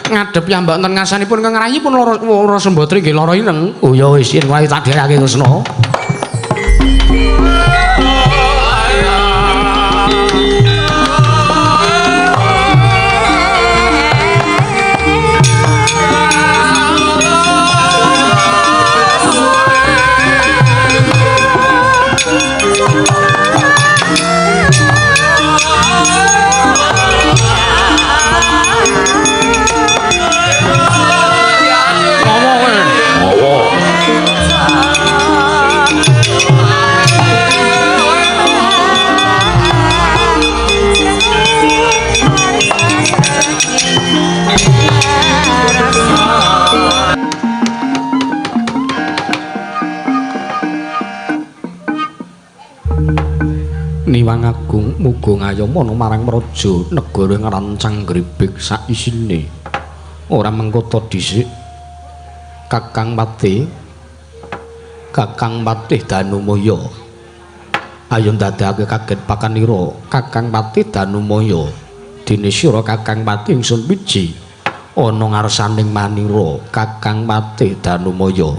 [SPEAKER 1] Ngadhep piyambak wonten ngarsanipun Kang Rayipun Wara Sembadra nggih lara ireng.
[SPEAKER 2] Oh ya wis yen wae tak dherekake Kresna.
[SPEAKER 1] Niwang Agung muga ngayomana marang praja negara ngrancang gribik saisine. Ora mengkota dhisik. Kakang Patih, Kakang Patih Danumaya. Ayo ndadekake kaget pakanira Kakang Patih Danumaya. Dene sira Kakang Patih ingsun wiji ana ngarsaning manira Kakang Patih Danumaya.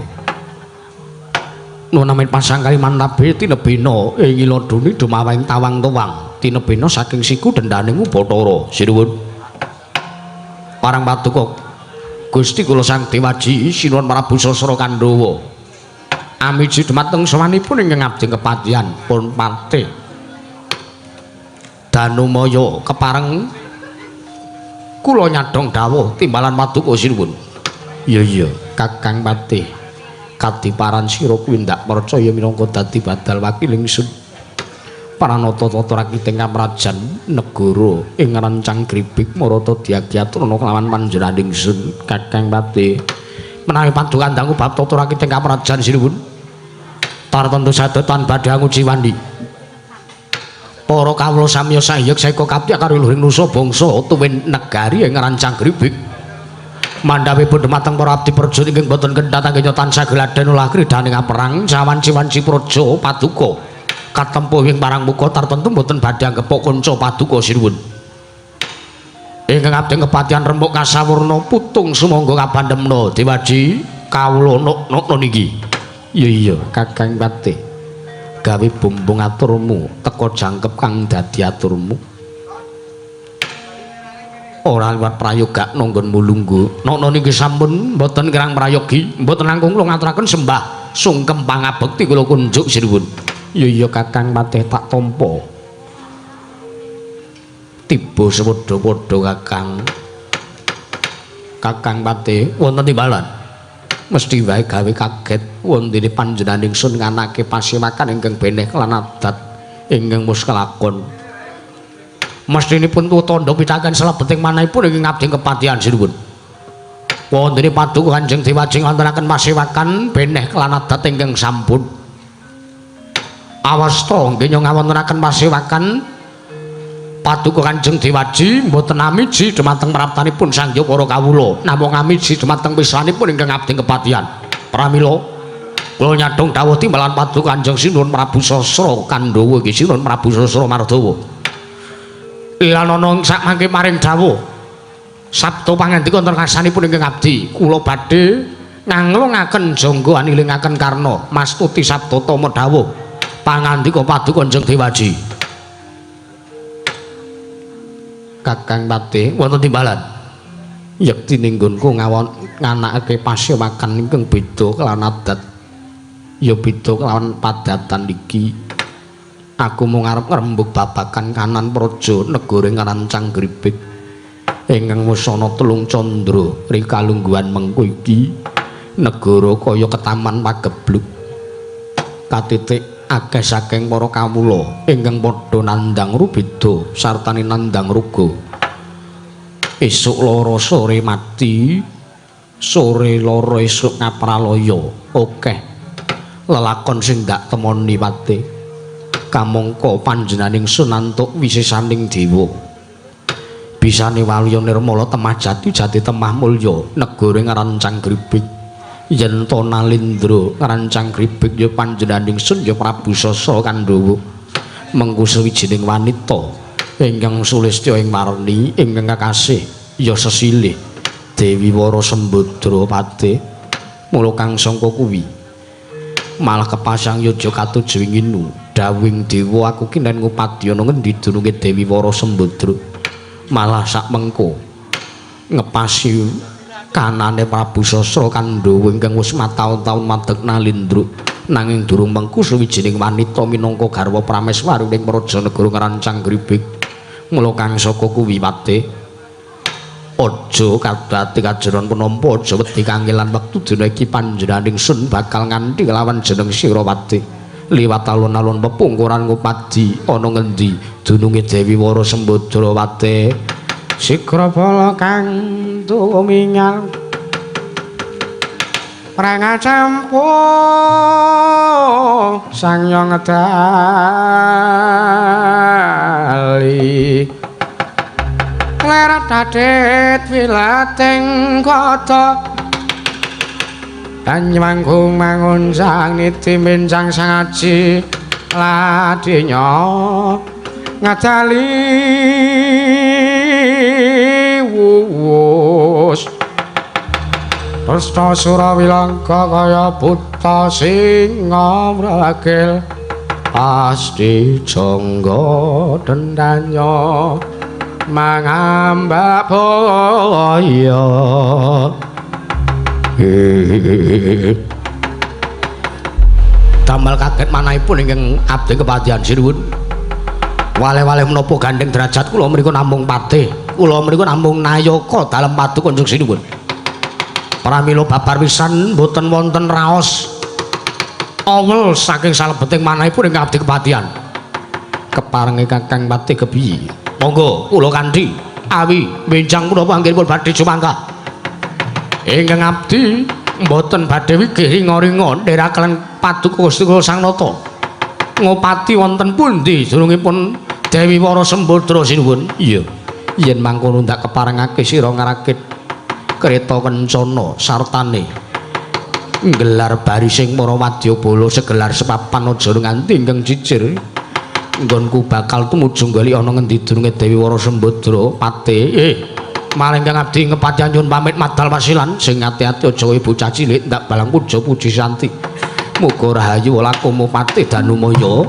[SPEAKER 1] Nunamin pasang kalimantabe tinebena ing iladuni dumaweng tawang-tawang tinebena saking siku dendaning Ubathara.
[SPEAKER 2] Sinuwun parang paduka Gusti kula Sang Dewaji sinuwun Prabu Sasra Kandhawa
[SPEAKER 1] amiji dumateng sawanipun ingkang abdi kepatihan pun Patih
[SPEAKER 2] Danumaya kepareng kula nyadhong dawuh timbalan paduka sinuwun.
[SPEAKER 1] Iya iya Kakang Patih, kadiparan sira kuwi ndak percaya minangka dadi badal wakil ingsun. Paranata tata rakiting kamrajan negara ing rancang gribik marata diagiaturna kelawan panjenengan ingsun Kakang Patih.
[SPEAKER 2] Menawi paduka dangu bab tata rakiting kamrajan sinuwun tartentu saged tan badhe anguji wandi. Para kawula samya sahyek saeka kapyak karo luhuring nusa bangsa tuwin negari ing rancang gribik. Mandhapipun dumateng para abdi praja ingkang boten kendhat anggenya tansah gladhen ulah kridhaning perang sawanci-wanci praja paduka katempuh ing parang muka tartentu boten badhe anggepok kanca paduka sinuwun. Ingkang abdi kepatihan rembug kasawurna putung sumangga kabandemna Dewaji kawula nok-nokna niki.
[SPEAKER 1] Iya iya Kakang Patih, gawe bumbung aturmu teka jangkep kang dadi aturmu.
[SPEAKER 2] Ora liwat prayoga nanggonmu lungguh. Nokno niki sampun mboten kirang prayogi, mboten langkung kula ngaturaken sembah sungkem pangabekti kula kunjuk sinuwun.
[SPEAKER 1] Iya iya Kakang Patih tak tampa.
[SPEAKER 2] Tiba sepadha-padha Kakang.
[SPEAKER 1] Kakang Patih
[SPEAKER 2] wonten timbalan.
[SPEAKER 1] Mesti wae gawe kaget wondene panjenengan ingsun nganake pasewakan ingkang beneh lan adat ingkang wis kelakon. Mestinipun tandha pitaken salebeting manahipun ingkang abdi kepatihan sinuwun. Wondene Paduka Kanjeng Dewaji ngwontenaken pasewakan beneh lan adat ingkang sampun. Awasta nggih ngawontenaken pasewakan Paduka Kanjeng Dewaji mboten amiji dumateng praptanipun Sang Hyang para kawula, namung amiji dumateng pisanipun ingkang abdi kepatihan. Pramila kula nyadhong dawuh timbalan Paduka Kanjeng Sinuwun Prabu Sasra Kandhawa iki Sinuwun Prabu Sasra Mardawa. Lan ana sak mangke paring dawuh sabda pangandika wonten ngarsanipun ingkang abdi, kula badhe nganglungaken jangga anilingaken karna mastuti sabda tama dawuh pangandika Paduka Kanjeng Dewaji. Kakang Patih wonten timbalan yekti ninggonku ngawon nganakake pasewakan ingkang beda kelawan adat ya beda kelawan padatan iki. Aku mung arep ngrembug babagan kanan praja negara ngarancang gribik ingkang wis ana telung candra rikalungguhan mengko iki negara kaya ketaman pagebluk katitik akeh saking para kawula ingkang padha nandhang rubeda sartane nandhang ruga. Esuk loro sore mati, sore loro esuk ngapralaya akeh lelakon sing ndak temoni pate. Kamangka panjenengan ingsun antuk wisesaning dewa. Bisane waluya nirmala temah jati jati temah mulya negara ngarancang gribik. Yen to Nalindra ngrancang gribik ya panjenengan ingsun ya Prabu Sasra Kandhawa mengku sawijining wanita ingkang sulistya ing warni ingkang kakasih ya sesilih Dewi Wara Sembadra Pate. Mula kang sangka kuwi malah kepasang yaja katuju ing dawing dewa aku kinen ngupadi ana ngendi dununge Dewi Wara Sembadra malah sak mengko ngepasi kanane Prabu Sasra Kandhawa ingkang wis mataun-taun madeg Nalindra nanging durung mengku sawijining wanita minangka garwa prameswari ing praja negara ngrancang gribik. Mula kang saka kuwi Pate aja kadati kajeron penampa aja wedi kangelan wektu dina iki panjenengan ingsun bakal nganthi kelawan jeneng sira Pate liwat alun-alun pepungkuran ngupadi ana ngendi dununge Dewi Wara Sembadra Pate. Sigra bala kang tumingal prangacampu sang yang ngedali klerat adit wilating kota Banyumanggung mangun sang niti minjang sang aji ladinya ngadali wuwus Resta Surawilangka kaya buta singa mragil pasti jangga dendanya mangambak boyo. Damel kaget manahipun ingkang abdi kepatihan sinuwun. Wale-wale menapa gandeng derajat kula mriku namung patih, kula mriku namung nayaka dalem paduka Kanjeng Sinuwun. Pramila babar pisan mboten wonten raos awel saking salebeting manahipun ingkang abdi kepatihan. Keparenge Kakang Patih kepiye? Monggo kula kanthi awi benjang punapa anggenipun badhe sumangga. Ingkang abdi mboten badhe wigih ringa-ringa ndherekaken paduka Gusti kula Sang Nata. Ngopati wonten pundi dunungipun Dewi Wara Sembadra sinuwun? Iya. Yen mangkono ndak keparengake sira ngrakit kereta kencana sartane nggelar barising para wadyabala segelar sepapan aja nganti ingkang cicir. Nggonku bakal tumuju golek ana ngendi dununge Dewi Wara Sembadra Pate. Maring kang abdi ngepatihan nyuwun pamit madal wasilan sing ati-ati aja kaya bocah cilik ndak balang puja puji santi. Muga rahayu lakumu Patih Danumaya.
[SPEAKER 3] Oh.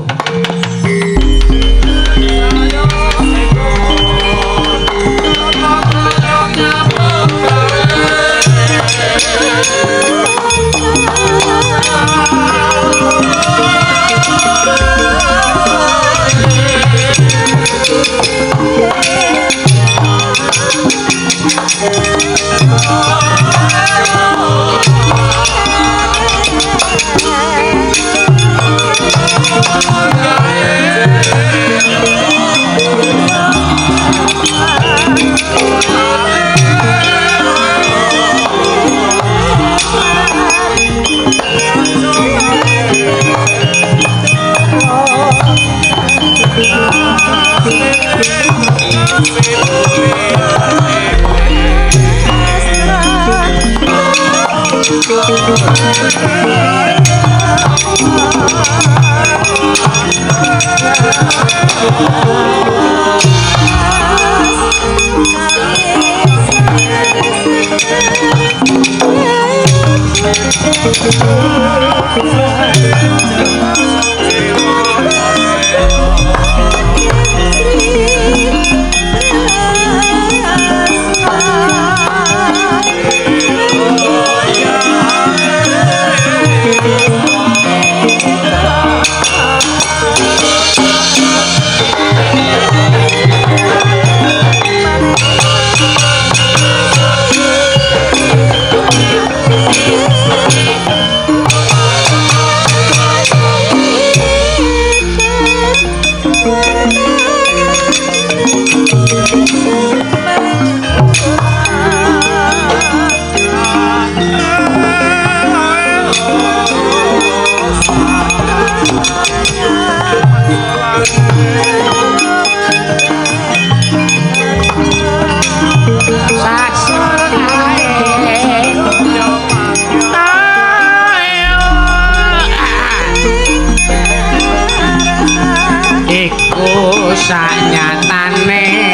[SPEAKER 1] Sanyatane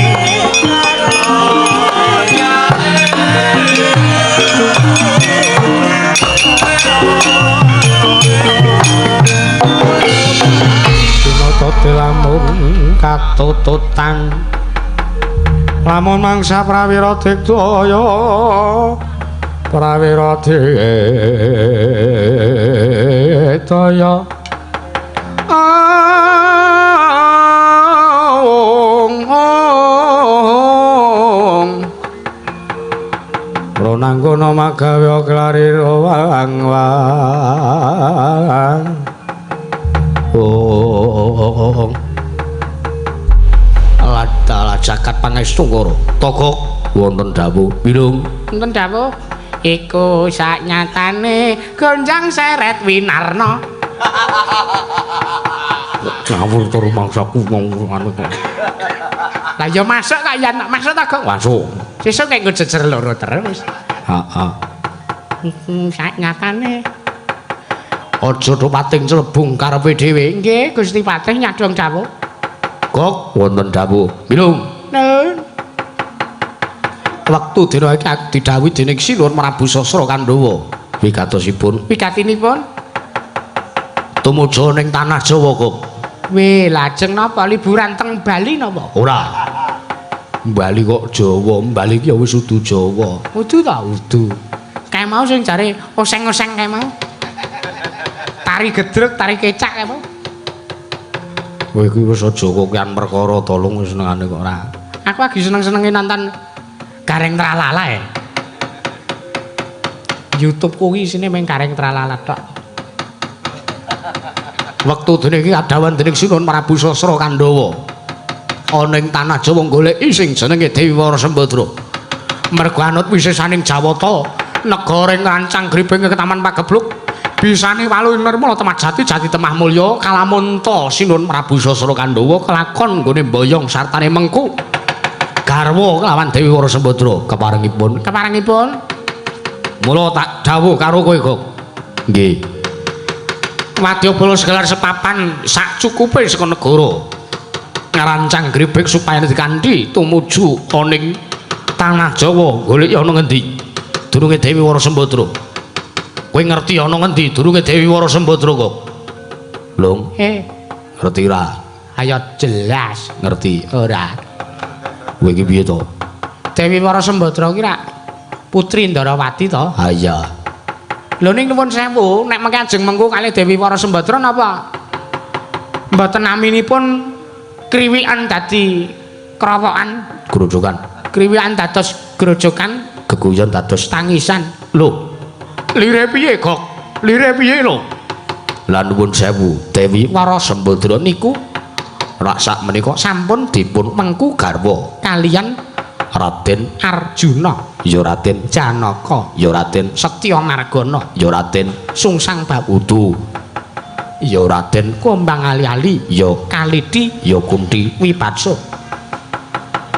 [SPEAKER 1] Dinata lamun katututan lamun mangsa prawira digdaya prawira digdaya ong ong Pronangkono magawe klarira wang wang ong Ladalah jagat pangestu karo togok wonten dawuh bilung wonten dawuh iku saknyatane gonjang seret winarna. Ngawur to rumangsaku wong anu kok. Lah ya masuk ta ya masuk ta kok masuk. Sesuk kek nggo jejer loro terus. Heeh. Saknyatane aja do pating clebung karepe dhewe. Nggih Gusti Patih nyadong dawuh. Kok wonten dawuh bilung. Nun. Wektu dina iki didhawuhi dening Sinuwun Prabu Sasra Kandhawa. Wigatosipun wigatinipun tumuju ning tanah Jawa kok. Weh, lajeng napa liburan teng Bali napa? Ora. Bali kok Jawa, Bali iki ya wis udu Jawa. Udu ta? Udu. Kae mau sing jare oseng-oseng kae mau. Tari gedruk, tari kecak kae mau. Kowe iki wis aja kokean perkara tolong wis senengane kok ora. Aku lagi seneng-senenge nonton Gareng Tralala ya. YouTube kuwi isine mung Gareng Tralala tok. Wektu dene iki adawan dening Sinuwun Prabu Sasra Kandhawa. Ana ing tanah Jawa goleki sing jenenge Dewi Wara Sembadra. Mergo anut wisesaning Jawata, negara ing rancang gribeng ke Taman Pagebluk, bisane walu nirmala temah jati jati temah mulya kalamunta Sinuwun Prabu Sasra Kandhawa kelakon nggone mboyong sartane mengku garwa kelawan Dewi Wara Sembadra keparengipun. Keparengipun mula tak dawuh karo kowe kok. Nggih. Wadyabala segelar sepapan sak cukupe saka negara ngarancang gribek supaya dikanthi tumuju ana ing tanah Jawa goleki ana ngendi durunge Dewi Wara Sembadra. Kowe ngerti ana ngendi durunge Dewi Wara Sembadra kok? Lung. Ngerti ora? Ayo jelas ngerti ora. Kowe iki piye to? Dewi Wara Sembadra ki rak putri Ndarawati to? Ha iya. Lho ning nuwun sewu, nek mengke ajeng mengku kalih Dewi Wara Sembadra napa mboten naminipun kriwikan dadi krowokan, grojogan. Kriwikan dados grojogan, geguyon dados tangisan. Lho, lire piye, Gok? Lire piye lho? Lah nuwun sewu, Dewi Wara Sembadra niku rak sak menika sampun dipun mengku garwa kaliyan Raden Arjuna, ya Raden Janaka, ya Raden Setya Margana, ya Raden Sungsang Bawudu, ya Raden Kumbang Ali-ali, ya Kalidi, ya Kunti Wipatsa.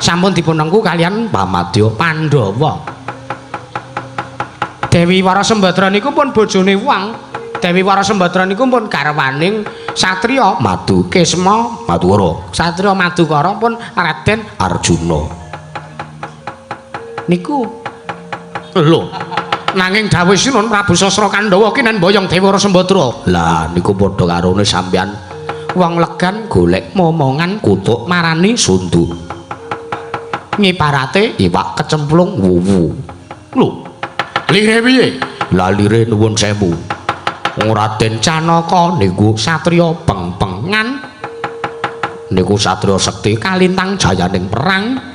[SPEAKER 1] Sampun dipun mengku kaliyan Pamadya Pandhawa. Dewi Wara Sembadra niku pun bojone wong. Dewi Wara Sembadra niku pun garwaning satriya Madu Kesma Madukara. Satriya Madukara pun Raden Arjuna. Niku lho nanging dawuh Sinuwun Prabu Sasra Kandhawa ki nen mboyong Dewi Wara Sembadra. Lah niku padha karone sampeyan wong legan golek momongan kutuk marani sundu. Ngiparate iwak kecemplung wuwu. Lho lire piye? Lah lire nuwun sewu. Raden Janaka niku satriya peng-pengan. Niku satriya sekti kalintang jayaning perang.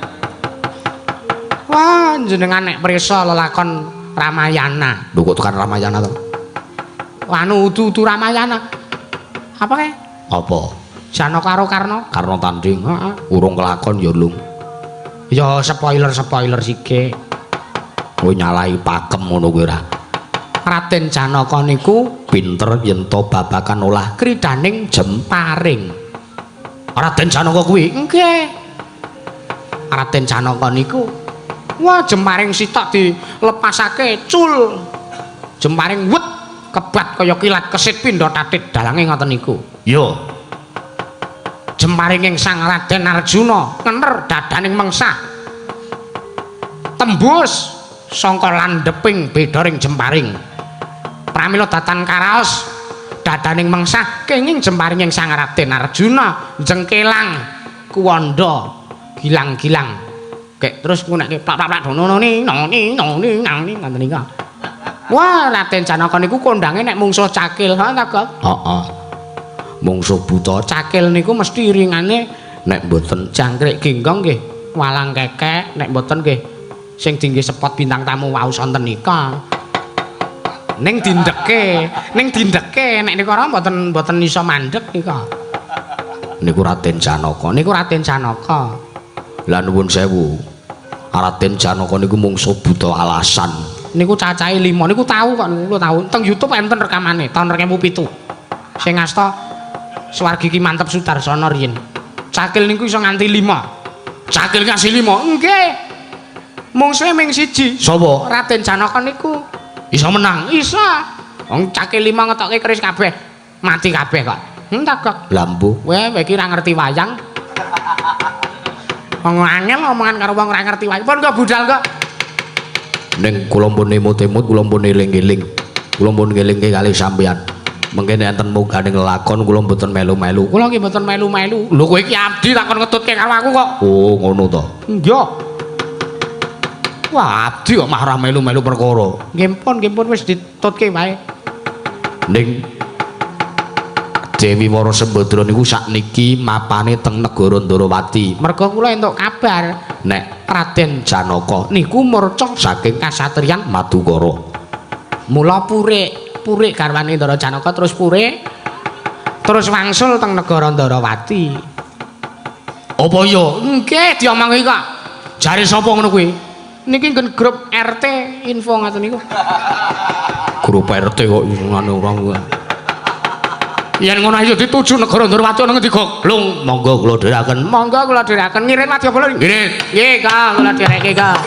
[SPEAKER 1] Wah, jenengan nek prisa lelakon Ramayana. Lho kok tekan Ramayana to? Anu udu-udu Ramayana. Apa kae? Apa? Janaka karo Karna? Karna tanding. Heeh. Urung kelakon ya, Lung. Ya spoiler-spoiler sithik. Kowe nyalahi pakem ngono kuwi ora. Raden Janaka niku pinter yen to babakan olah kridaning jemparing. Raden Janaka kuwi? Nggih. Raden Janaka niku wah jemparing sitok dilepasake cul. Jemparing wet kebat kaya kilat kesit pindha tatit dalange ngoten niku. Iya. Jemparing Jemparinging Sang Raden Arjuna ngener dadaning mengsah. Tembus sangka landheping bedoring jemparing. Pramila datan karaos dadaning mengsah kenging jemparinging Sang Raden Arjuna jengkelang kuwanda gilang-gilang. Kek terus ngunekke plak-plak dono ni no ni no ni nang ni ngoten nika. Wah, Raden Janaka niku kondange nek mungsuh cakil, ha ta, Gok?
[SPEAKER 2] Heeh. Mungsuh buta
[SPEAKER 1] cakil niku mesti iringane nek mboten jangkrik genggong nggih walang kekek, nek mboten nggih sing dingge sepot bintang tamu wau sonten nika. Ning dindeke nek nika ora mboten iso mandheg nika.
[SPEAKER 2] Niku Raden Janaka.
[SPEAKER 1] Niku Raden Janaka.
[SPEAKER 2] Lah nuwun sewu. Raden Janaka niku mungsuh buta alasan.
[SPEAKER 1] Niku cacahe 5 niku tahu kok niku tahu. Teng YouTube enten rekamane taun 2007. Sing asta Swargi Ki Manteb Sudarsana riyin. Cakil niku iso nganti 5.
[SPEAKER 2] Cakil nganti 5?
[SPEAKER 1] Nggih. Mungsuhe ming siji.
[SPEAKER 2] Sapa?
[SPEAKER 1] Raden Janaka niku.
[SPEAKER 2] Iso menang?
[SPEAKER 1] Iso. Wong cakil 5 ngetokke keris kabeh. Mati kabeh kok. Entak kok.
[SPEAKER 2] Lah mbuh.
[SPEAKER 1] Kowe iki ora ngerti wayang. Wong angel omongan karo wong ora ngerti wayang. Pun kok budal kok.
[SPEAKER 2] Ning kula pun emut-emut, kula pun eling-eling. Kula pun ngelingke kalih sampeyan. Mengke nek enten mungganing lelakon kula mboten melu-melu.
[SPEAKER 1] Kula nggih mboten melu-melu. Lho kowe iki abdi takon ngetutke karo aku kok.
[SPEAKER 2] Oh, ngono to.
[SPEAKER 1] Nggih.
[SPEAKER 2] Wah, abdi kok mah ora melu-melu perkara.
[SPEAKER 1] Nggih pun wis ditutke wae.
[SPEAKER 2] Ning Dewi Wara Sembadra niku sakniki mapane teng negara Ndarawati.
[SPEAKER 1] Merga kula entuk kabar
[SPEAKER 2] nek
[SPEAKER 1] Raden
[SPEAKER 2] Janaka
[SPEAKER 1] niku murca
[SPEAKER 2] saking
[SPEAKER 1] kasatriyan
[SPEAKER 2] Madukara.
[SPEAKER 1] Mula purik garwane Ndara Janaka terus purik terus wangsul teng negara Ndarawati.
[SPEAKER 2] Apa iya?
[SPEAKER 1] Nggih, diomongi kok.
[SPEAKER 2] Jare sapa ngono kuwi?
[SPEAKER 1] Niki nggen grup RT info ngoten niku.
[SPEAKER 2] Grup RT kok ngene ora kuwi. Yen ngono ayo dituju negara Ndarawati ana ngendi, Gok? Lung, monggo kula dherekaken.
[SPEAKER 1] Monggo kula dherekaken. Ngirit wadyabala.
[SPEAKER 2] Ngirit.
[SPEAKER 1] Nggih, Kang, kula dherekke, Kang.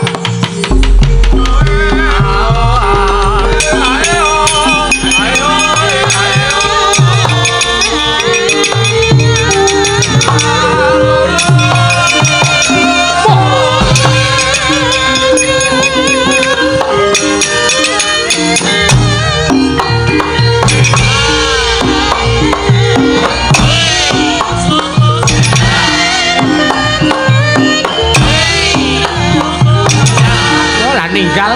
[SPEAKER 1] Ninggal.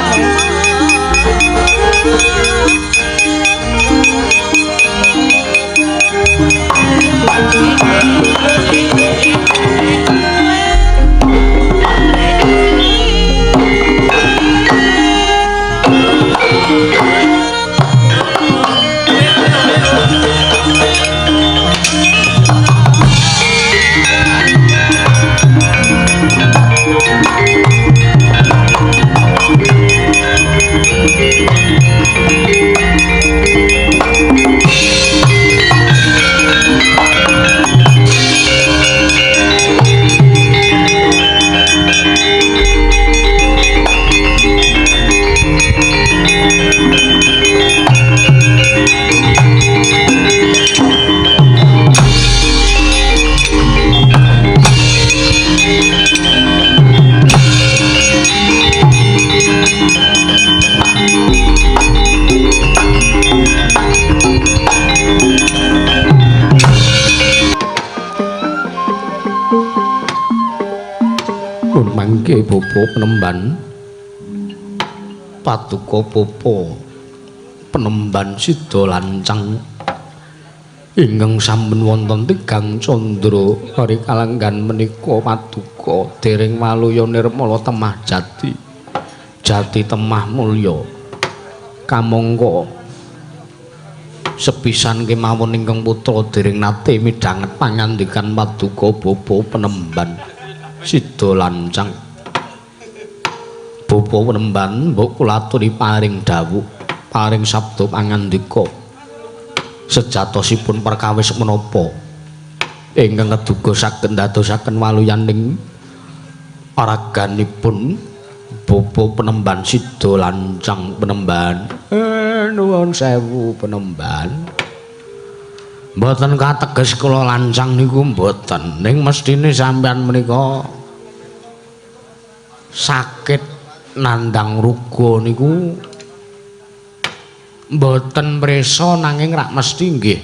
[SPEAKER 2] Mangke bapa penemban paduka bapa penemban sida lancang ingkang sampun wonten tigang candra hari kalanggan menika paduka dereng waluya nirmala temah jati jati temah mulya kamangka sepisan kemawon ingkang putra dereng nate midhanget pangandikan paduka bapa penemban sida lancang. Bapa penemban mbok kula aturi paring dawuh paring sabda pangandika sejatosipun perkawis menapa ingkang keduga saged ndadosaken waluyaning raganipun bapa penemban sida lancang penemban. Nuwun sewu penemban. Mboten kateges kula lancang niku mboten, ning mestine sampean menika sakit nandang ruga niku mboten mresa, nanging rak mesti nggih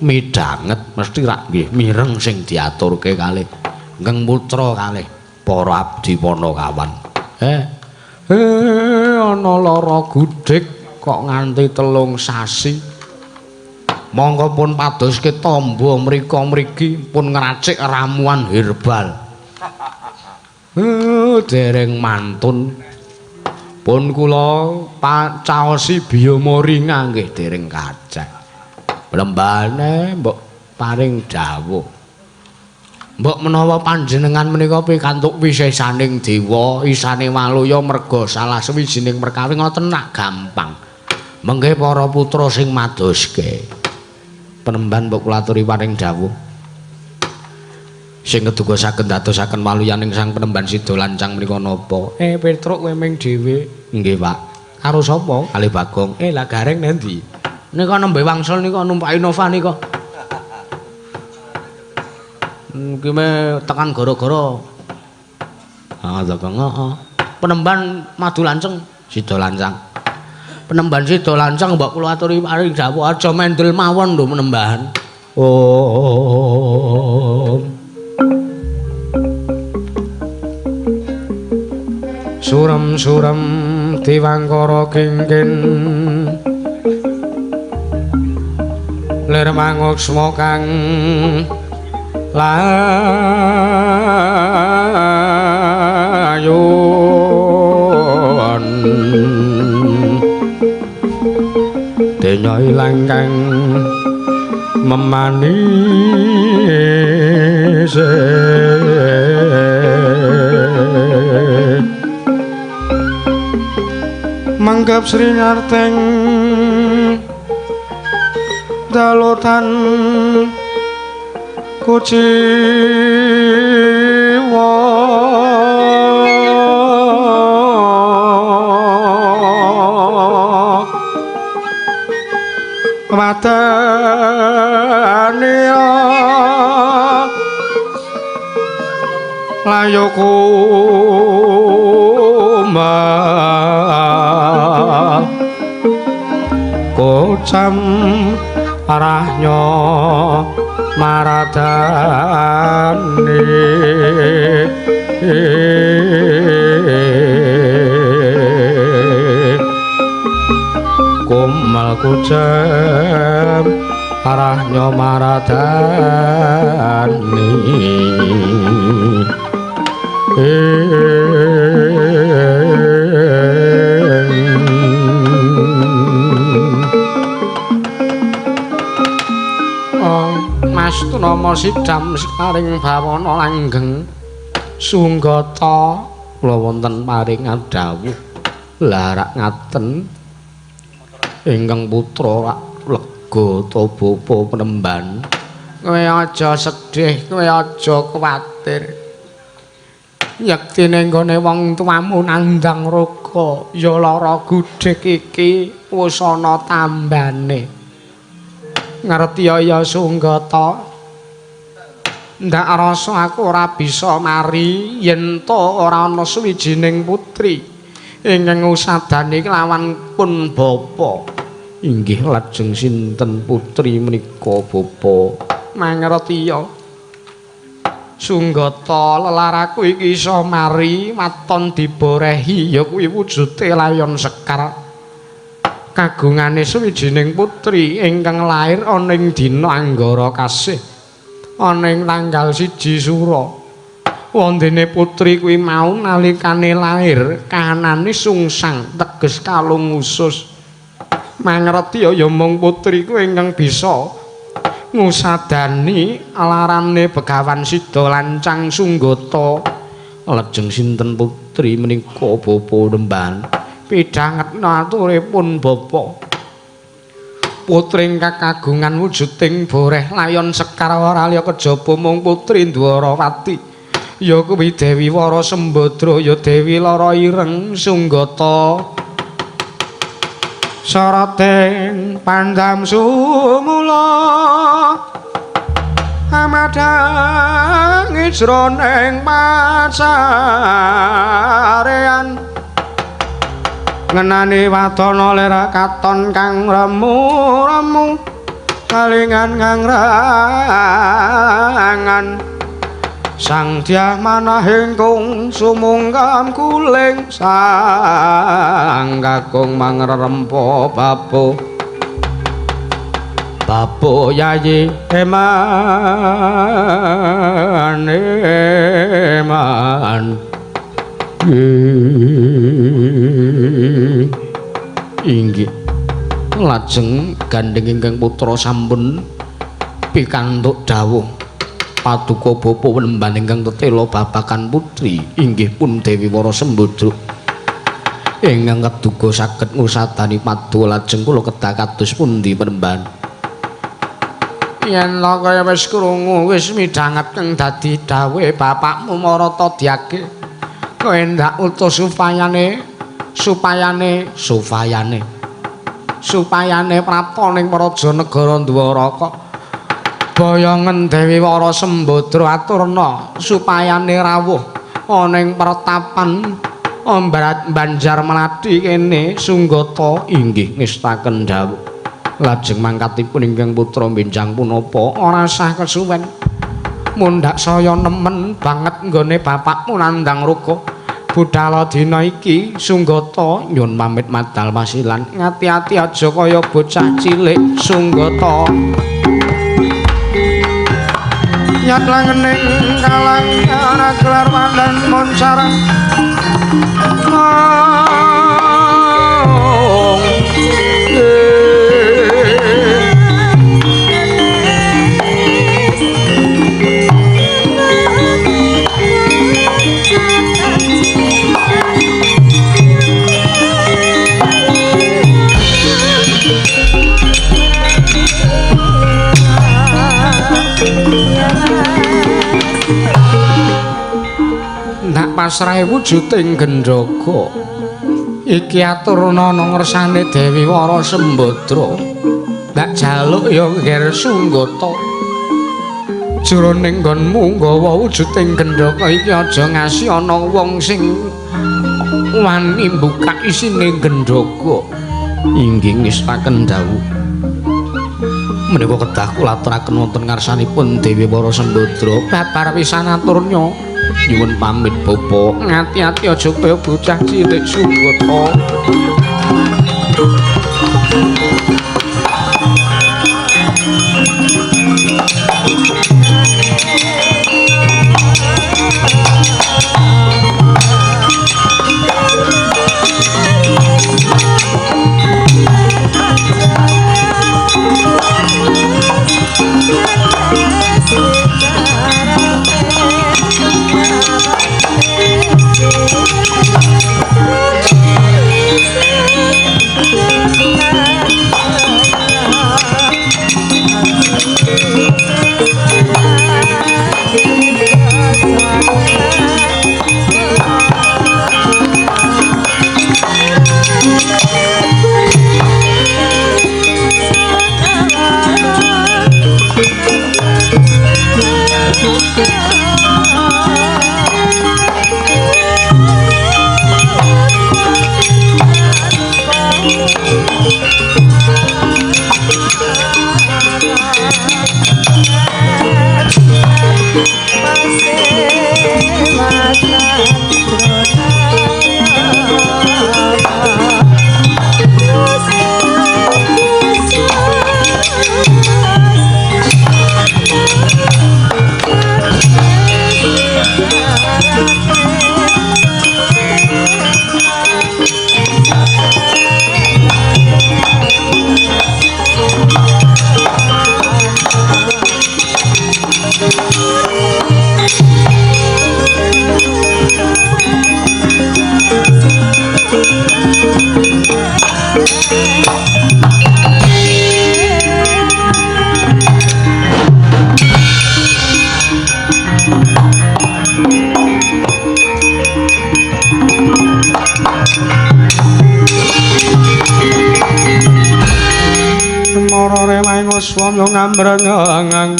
[SPEAKER 2] midhanget, mesti rak nggih mireng sing diaturke kalih Ngeng Putra kalih para abdi Panakawan. Ana lara gudhek kok nganti 3 sasi. Monggo pun padoske tamba mriko mriki pun ngracik ramuan herbal. Dereng mantun. Pun kula caosi biomoringa nggih dereng kacek. Lembane mbok paring dawuh. Mbok menawa panjenengan menika pikantuk wisesaning dewa, isane waluya merga salah sawijining perkawis ngoten nak gampang. Mengke para putra sing madoske. Penemban mbok kula aturi paring dawuh. Sing keduga saged dadosaken waluyaning Sang Penemban Sida Lancang menika napa? Petruk kowe ming dhewe. Nggih, Pak. Karo sapa? Kalih Bagong. Lah Gareng nendi? Nika nembe wangsul nika numpak Innova nika. Ki me tekan gara-gara. Ah, Bagong, heeh. Penemban madu lanceng Sida Lancang. Penemban Sida Lancang mbok kula aturi paring dawuh aja mendel mawon lho penemban. Om.
[SPEAKER 1] Surem-surem diwangkara kingkin lir manguksma kang layon denya ilang kang memanis manggap Sri Ngarteng dalotan kuciwa wadania layoku kocam arahnya maradani kumal kucam arahnya maradani. Mas Tunama sidam sekaring bawana langgeng sunggata kula wonten paring dawuh. Lah rak ngaten ingkang putra rak lega ta bapa penemban. Kowe aja sedih, kowe aja kuwatir. Yektine nggone wong tuamu nandang roga ya lara gudhek iki wis ana tambane. Ngerti ya Sunggata, ndak rasa aku ora bisa mari yen to ora ana suwijining putri ingkang ngusadani kelawan pun bapa. Inggih lajeng sinten putri menika bapa? Mangerti ya Sunggata, lelaraku iki iso mari waton diborehi ya kuwi wujude layon sekar kagungane suwijining putri ingkang lair ana ing dina Anggara kasih ana ing tanggal 1 Sura. Wondene putri kuwi mau nalikane lair kahanane sungsang teges kalung usus. Mangerti ya mung putri kuwi ingkang bisa ngusadani larane Begawan Sida Lancang Sunggata.
[SPEAKER 2] Lajeng sinten putri menika bapa Nemban?
[SPEAKER 1] Pidhangetna aturipun bapa. Putri ingkang kagungan wujuding boreh layon sekar ora liya kejaba mung putri Ndwarawati. Ya kuwi Dewi Wara Sembadra ya Dewi Lara Ireng Sunggata. Sarating pandam sumula Amadhangi jroning pasarean ngenani wadana lir katon kang remu-remu kalingan kang rangan sang dyah manahing kung sumungkam kuling sang kakung mangrempa bapo bapo yayi eman eman inggih lajeng gandheng ingkang putra sampun pikantuk dawuh paduka bapa penemban ingkang tetela babakan putri inggih pun Dewi Wara Sembadra ingkang keduga saged ngusadani padha lajeng kula kedah kados pundi penemban yen lho kaya wis krungu wis midhanget kang dadi dawuhe bapakmu Marata Dyage kowe ndak utus supayane supayane supayane supayane prapta ning praja negara Ndwaraka boyongen Dewi Wara Sembadra aturna supayane rawuh ana ing pertapan Ombrat Banjar Mlati kene Sunggata inggih ngestaken dawuh lajeng mangkatipun ingkang putra benjang punapa ora sah kesuwen mundhak saya nemen banget nggone bapakmu nandang ruga budhala dina iki Sunggata nyun pamit madal wasilan ngati-ati aja kaya bocah cilik Sunggata nyat langening kalang gelar pandan moncara Ndak pasrahe wujuding gendhoga iki aturna ngersane Dewi Wara Sembadra ndak jaluk ya nger Sunggata jroning nggonmu nggawa wujuding gendhoga iki aja ngasi ana wong sing wani mbukak isine gendhoga inggih ngestaken dawuh menika kedah kula aturaken wonten ngarsanipun Dewi Wara Sembadra babar pisan aturnya nyuwun pamit bapa ngati-ati aja kaya bocah cilik Sunggata. swamya ngamrengang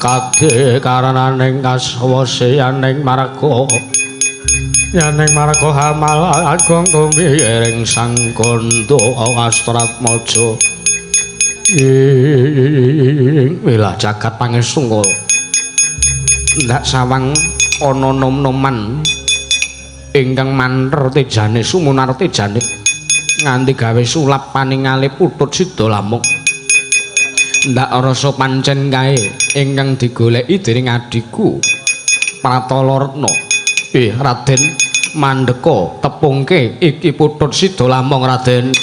[SPEAKER 1] kade karananing kaswasianing marga yaning marga hamal agung tumiring sang kandha Astratmaja ing wilah jagat pangestungkara ndak sawang ana nom-noman ingkang manter tejane sumunar tejane nganti gawe sulap paningale Putut Sida Lamung. Ndak rasa pancen kae ingkang digoleki dening adhiku Pratala Retna. Raden mandeka tepungke iki Putut Sida Lamung Raden.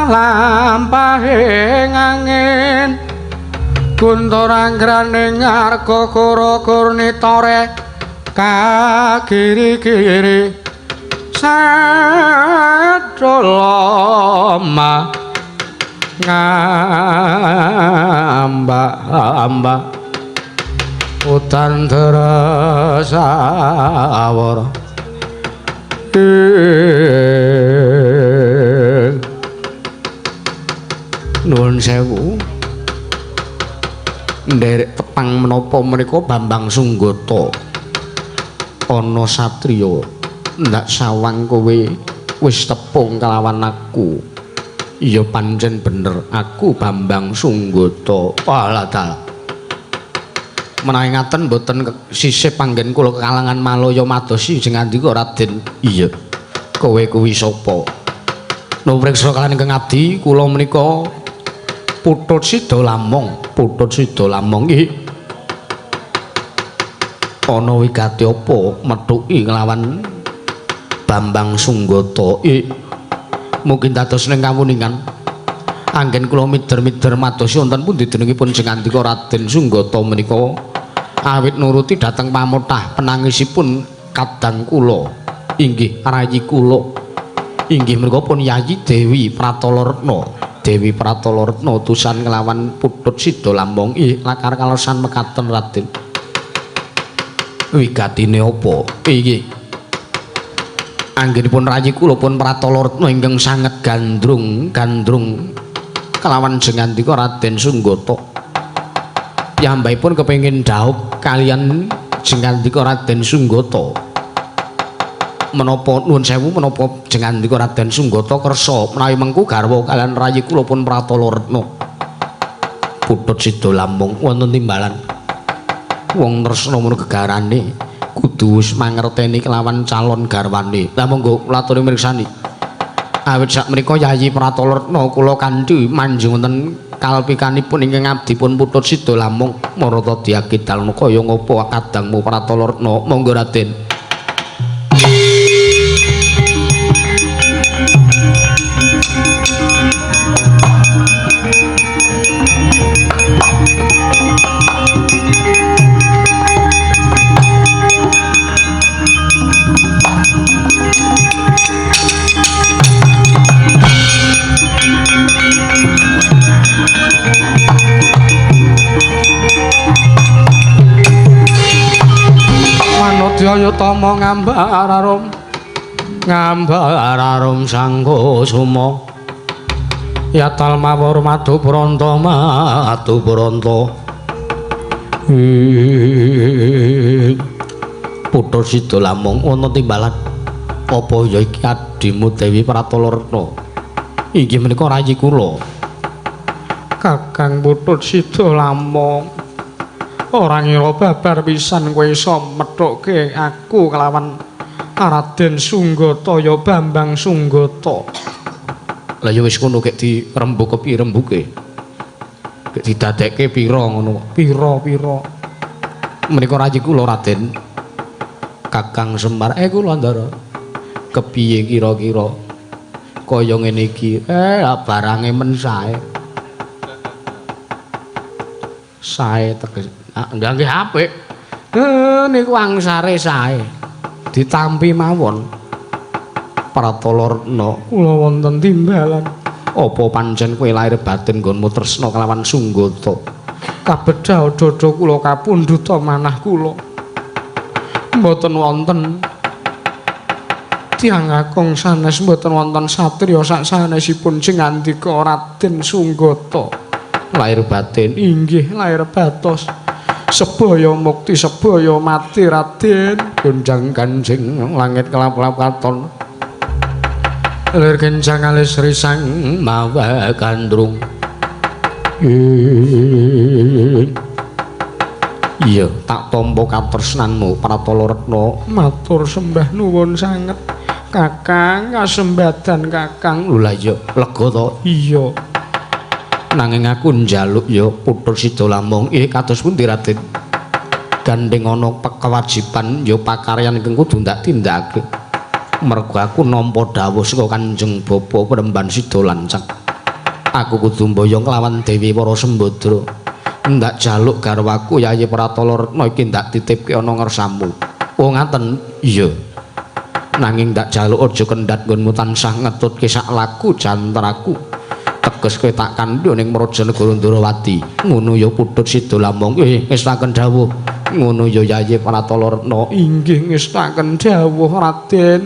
[SPEAKER 1] Lampahing angin guntur anggraning arga kura kurnitore kagiri-giri sadoloma ngambak-ambak udan deres awara. Nuwun sewu nderek tepang menapa menika Bambang Sunggata ana satriya ndak sawang kowe wis tepung kelawan aku. Iya pancen bener aku Bambang Sunggata. Walah dalah menawi ngaten mboten sisih panggen kula kekalangan Malaya madosi jeng ngandika Raden. Iya kowe kuwi sapa? Nupriksa kaliyan ingkang abdi kula menika Putut Sida Lamung. Putut Sida Lamung iki ana wigati apa methuki nglawan Bambang Sunggata? Mungkin dados ning kawuningan anggen kula mider-mider madosi wonten pundi denengipun jeng ngandika Raden Sunggata menika awit nuruti dhateng pamotah penangisipun kadang kula inggih rayi kula inggih menika pun Yayi Dewi Pratala Retna. Dewi Pratala Retna utusan nglawan Putut Sida Lamung. Lakar kalesan mekaten Raden. Wigatine apa? Iki anggenipun rayi kula pun Pratala Retna ingkang sanget gandrung-gandrung kelawan jeng ngandika Raden Sunggata. Piyambakipun kepengin dhaup kaliyan jeng ngandika Raden Sunggata. Menapa nuwun sewu menapa jeng ngandika Raden Sunggata kersa menawi mengku garwa kaliyan rayi kula pun Pratala Retna. Putut Sida Lamung wonten timbalan. Wong tresna mono gegarane kudu wis mangerteni kelawan calon garwane. Lah monggo kula aturi mriksani. Awit sakmenika Yayi Pratala Retna kula kanthi manjing wonten kalpikanipun ingkang abdipun Putut Sida Lamung marata diakidalna kaya ngapa kadangmu Pratala Retna. Monggo Raden. Tama ngambar arum ngambar arum sangkusuma yatal mawur madu bronto madu bronto. Putut Sida Lamung ana timbalan apa ya iki adhimu Dewi Pratala Retna? Inggih menika rayi kula Kakang Putut Sida Lamung. Ora ngira babar pisan kowe iso methukke aku kelawan Raden Sunggata ya Bambang Sunggata.
[SPEAKER 2] Lah ya wis ngono gek dirembug kepiye rembuke? Gek didadekke pira ngono?
[SPEAKER 1] Pira-pira?
[SPEAKER 2] Menika rayi kula Raden Kakang Semar. Kula Ndara. Kepiye kira-kira kaya ngene iki? Barange men sae. Sae teges. Nggih apik. Niku angsare sae. Ditampi mawon. Pratala Retna,
[SPEAKER 1] kula wonten timbalan.
[SPEAKER 2] Apa pancen kowe lair batin nggonmu tresna kelawan Sunggata?
[SPEAKER 1] Kabedhah dada kula kapundhuta manah kula. Mboten wonten tiyang kakung sanes, mboten wonten satriya sak sanesipun sing ngandika Raden Sunggata.
[SPEAKER 2] Lair batin?
[SPEAKER 1] Inggih, lair batos. Sebaya mukti sebaya mati Raden.
[SPEAKER 2] Gonjang ganjing langit kelap-kelap katon.
[SPEAKER 1] Lir kencang alis risang
[SPEAKER 2] mawa gandrung. Iya, tak tampa katresnanmu Pratala Retna.
[SPEAKER 1] Matur sembah nuwun sanget Kakang, kasembadan Kakang.
[SPEAKER 2] Lho lah iya, lega to?
[SPEAKER 1] Iya.
[SPEAKER 2] Nanging aku njaluk ya putus sida lamung. Kados pundi Raden? Gandeng ana kewajiban ya pakaryan ingkang kudu ndak tindakake. Mergo aku nampa dawuh saka Kanjeng Bapa Premban Sida Lancang. Aku kudu mboyong kelawan Dewi Wara Sembadra. Ndak jaluk garwaku Yayi Pratala Retna iki ndak titipke ana ngersamu. Oh ngaten? Iya. Nanging ndak jaluk aja kendhat nggonmu tansah ngetutke sak laku jantraku. Teges kowe tak kandha ning Mraja Negara Ndrawati. Ngono ya putut sida lamung. Ngestaken dawuh. Ngono ya Yayi Pratala Retna.
[SPEAKER 1] Inggih ngestaken dawuh Raden.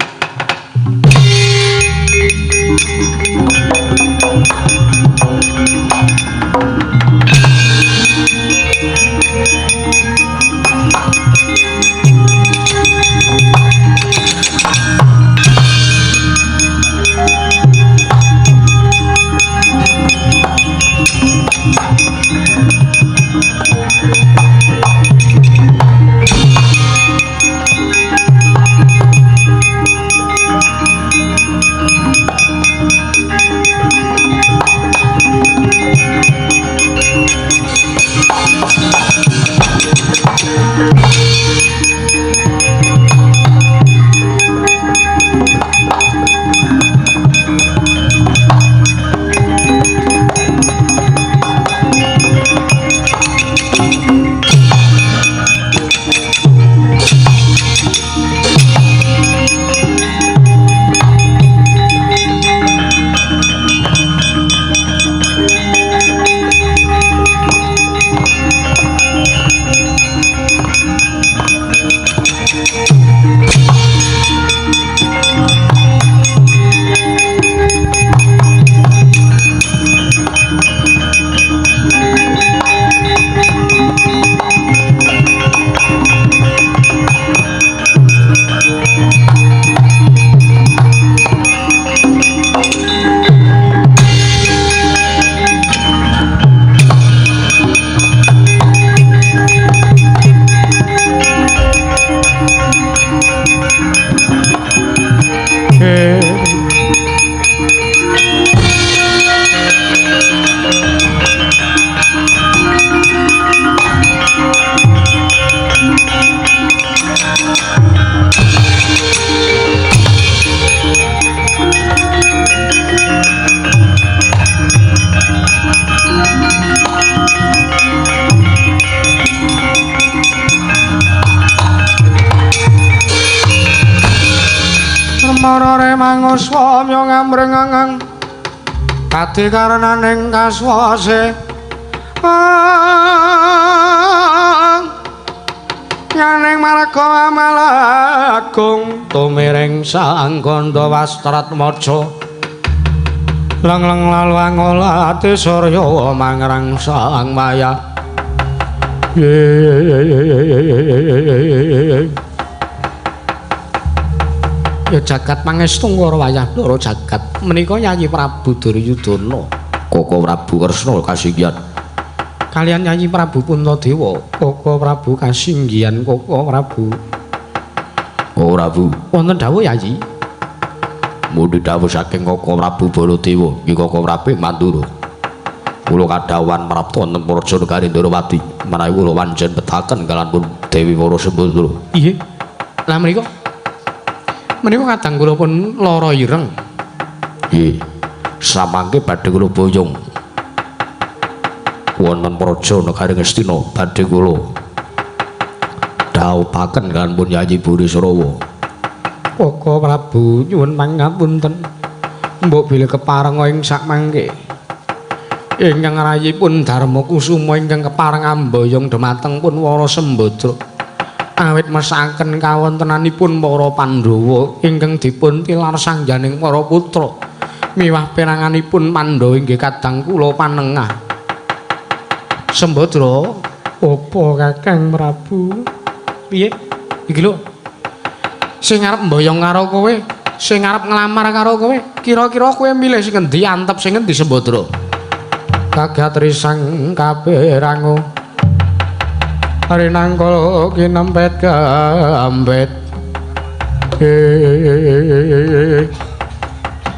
[SPEAKER 1] Manguswamya ngamrengang kadi karenaning kaswase yaning marga amalagung
[SPEAKER 2] tumiring sang gandha wastratmaja
[SPEAKER 1] lengleng lalu angolati surya mangrang sang maya.
[SPEAKER 2] Ya jagat pangestu ngara wayah ndara jagat menika Yayi Prabu Duryudana Koko Prabu Kresna kasinggihan
[SPEAKER 1] kalian Yayi Prabu Puntadewa Koko Prabu kasinggihan Koko Prabu
[SPEAKER 2] Koko Prabu,
[SPEAKER 1] wonten dawuh Yayi.
[SPEAKER 2] Mundhi dawuh saking Koko Prabu Baladewa, nggih Koko Prabu Mandura. Kula kadhawuhan prapta wonten Praja Negari Ndrawati, menawi kula wanjen betaken kaliyan pun Dewi Wara Sembadra.
[SPEAKER 1] Nggih. Lah menika menika kadang kula pun lara ireng.
[SPEAKER 2] Nggih. Samangke badhe kula boyong wonten Praja Negari Ngastina, badhe kula dhawuhaken kaliyan pun Yayi Burisrawa.
[SPEAKER 1] Koko Prabu nyuwun pangapunten. Mbok bilih kepareng ing sakmangke. Ingkang rayipun Darma Kusuma ingkang kepareng amboyong dhumateng pun Wara Sembadra. Awit mesakaken kawontenanipun para Pandhawa ingkang dipun tilar sangganing para putra. Miwah peranganipun Pandhawa inggih kadang kula panengah. Sembadra, apa Kakang Prabu? Piye? Iki lho. Sing arep mboyong karo kowe, sing arep nglamar karo kowe, kira-kira kowe milih sing endi, antep sing endi Sembadra? Kagat risang kaperangu. Rinangkala kinempet gambet.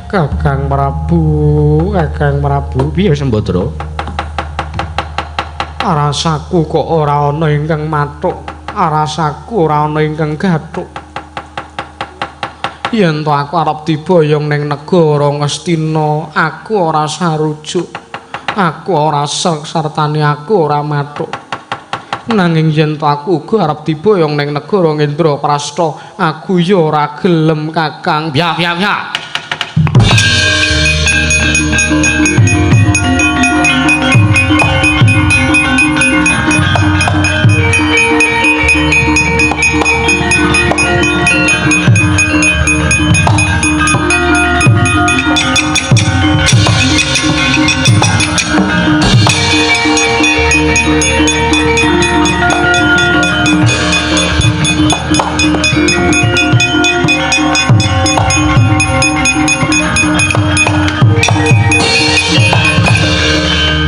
[SPEAKER 1] Kakang Prabu, Kakang Prabu, piye Sembadra? Rasaku kok ora ana ingkang mathuk, rasaku ora ana ingkang gathuk. Yen to aku arep diboyong ning negara Ngastina, aku ora sarujuk, aku ora srek sartane aku ora mathuk. Nanging yen to aku uga arep diboyong ning negara Indraprasta, aku ya ora gelem Kakang. Ya ya ya.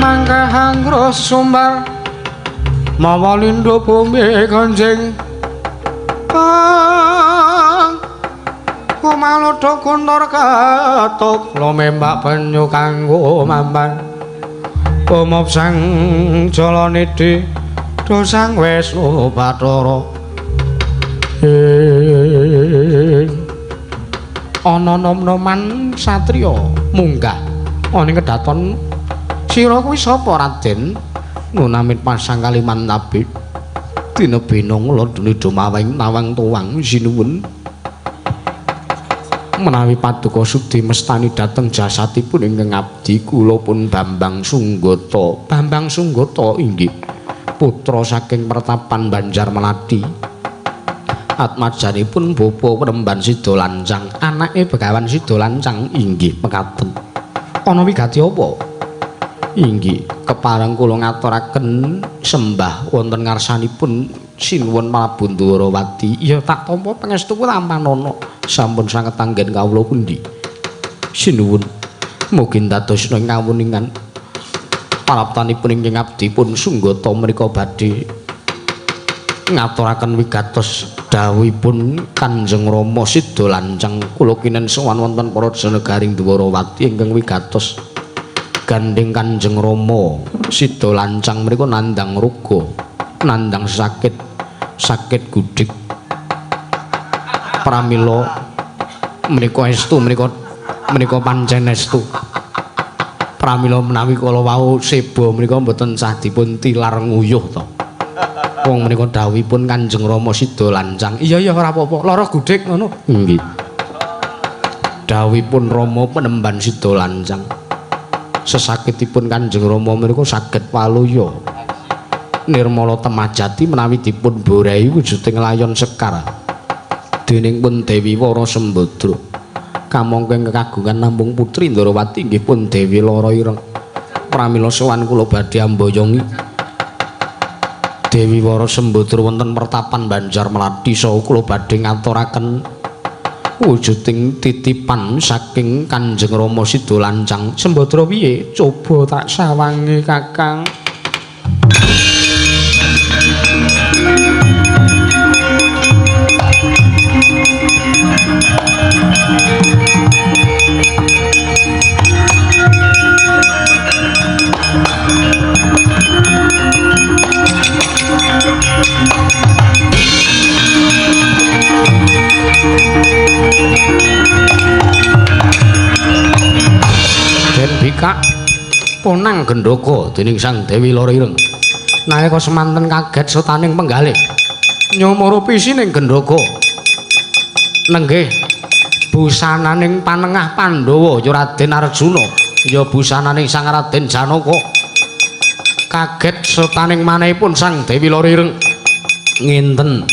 [SPEAKER 1] Mangkahangro sumbar mawa lindho bumi kanjeng kumalodho kuntur ketuk lumembak banyu kanggo mampan umub sang jalanidhi dosang Wisnu Bathara. Ana nom-noman satriya munggah ana ing kedaton. Sira kuwi sapa Raden? Ngunamit pasang kaliman tabik dina bena ngladeni dumaweng nawang tuwang sinuwun. Menawi paduka sudi mestani dhateng jasatipun ingkang abdi kula pun Bambang Sunggata. Bambang Sunggata inggih putra saking Pertapan Banjar Melati. Atmajanipun bapa Premban Sida Lancang, anake Begawan Sida Lancang inggih mekaten. Ana wigati apa? Inggih kepareng kula ngaturaken sembah wonten ngarsanipun Sinuwun Prabu Ndwarawati. Ya tak tampa pangestuku tampanana. Sampun sanget anggen kawula pundi. Sinuwun mugi ndadosna ing kawuningan paraptanipun ingkang abdi pun Sunggata menika badhe ngaturaken wigatos dawuhipun Kanjeng Rama Sida Lancang. Kula kinen sowan wonten Praja Negari Ndwarawati ingkang wigatos gandheng Kanjeng Rama Sida Lancang menika nandhang ruga, nandhang sakit, sakit gudik. Pramila menika estu, menika menika pancen estu. Pramila menawi kala wau seba menika mboten sah dipun tilar nguyuh to. Wong menika dawuhipun Kanjeng Rama Sida Lancang. Iya iya ora apa-apa, lara gudik ngono. Nggih. Dawuhipun Rama Penemban Sida Lancang. Sesakitipun Kanjeng Rama menika saged waluya. Nirmala temajati menawi dipun borehi wujuding layon sekar dening pun Dewi Wara Sembadra. Kamangka ingkang kagungan namung putri Ndrawati inggih pun Dewi Lara Ireng. Pramila sowan kula badhe amboyongi Dewi Wara Sembadra wonten Pertapan Banjar Melati saha kula badhe ngaturaken wujuding titipan saking Kanjeng Rama Sida Lancang. Sembadra piye? Coba tak sawangi Kakang. Ponang Gendaka dening Sang Dewi Loro Ireng. Nalika semanten kaget sutaning penggalih nyumuru sining Gendaka. Nenggih busananing panengah Pandhawa ya Raden Arjuna, ya busananing Sang Raden Janaka. Kaget sutaning manehipun Sang Dewi Loro Ireng. Nginten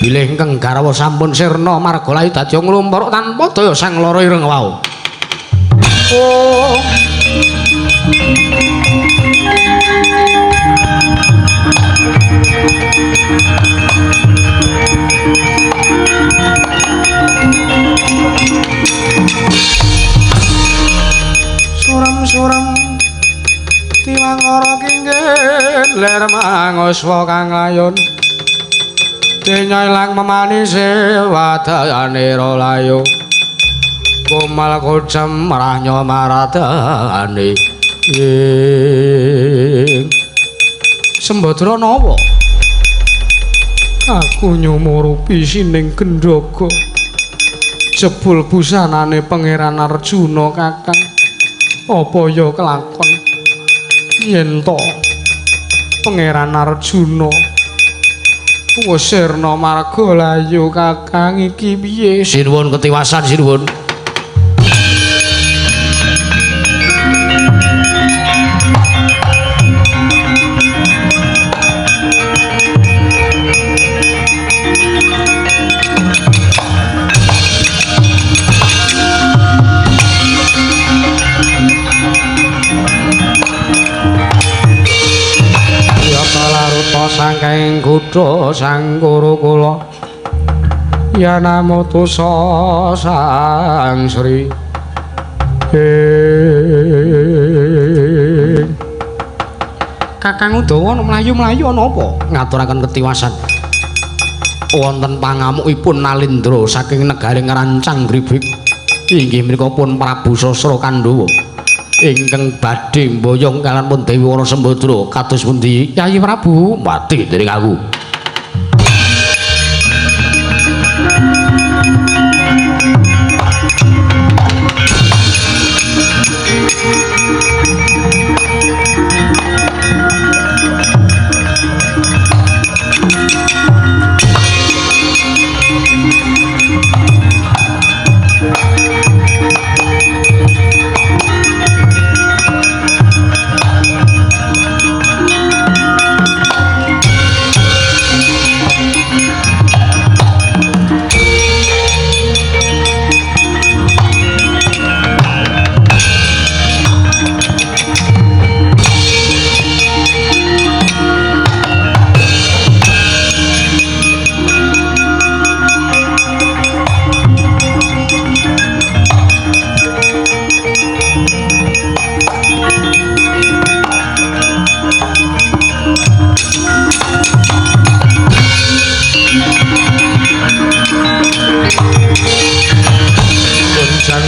[SPEAKER 1] bilih ingkang garwa sampun sirna marga layu dadi nglumpur tanpa daya Sang Loro Ireng wau. Oh. Suram-suram tiwangara kinggih lir manguswa kang layon. Denya ilang memanise wadane rolayo. Komal kocem marahnya maradane. Ing Sembadra napa? Aku nyumurupi sining Gendaka. Jebul busanane Pangeran Arjuna Kakang. Apa ya kelakon yen to Pangeran Arjuna wis sirna marga layu Kakang iki piye?
[SPEAKER 2] Sinuwun ketiwasan sinuwun.
[SPEAKER 1] Sangking kutha sang Kurukula ya namutusa sang Sri.
[SPEAKER 2] Kakang Udawa mlayu-mlayu ana apa? Ngaturaken ketiwasan. Wonten pangamukipun Nalindra saking negari Ngrancang Gribik. Inggih menika pun Prabu Sasra Kandhawa ingkang badhe mboyong kaliyan pun Dewi Wara Sembadra. Kados pundi Yayi Prabu? Mati dening aku.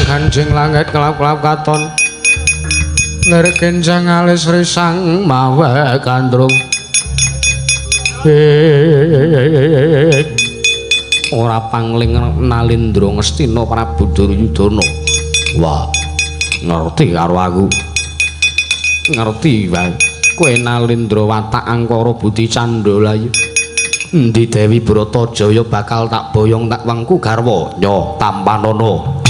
[SPEAKER 1] Kanjeng langit kelap-kelap katon lir kenjang alis risang mawe gandrung.
[SPEAKER 2] Ora pangling Nalindra Ngastina Prabu Duryudana. Wah, ngerti karo aku. Ngerti wae. Kowe Nalindra watak angkara budi candha layu. Endi Dewi Bratajaya bakal tak boyong tak wengku garwa. Yo tampanana.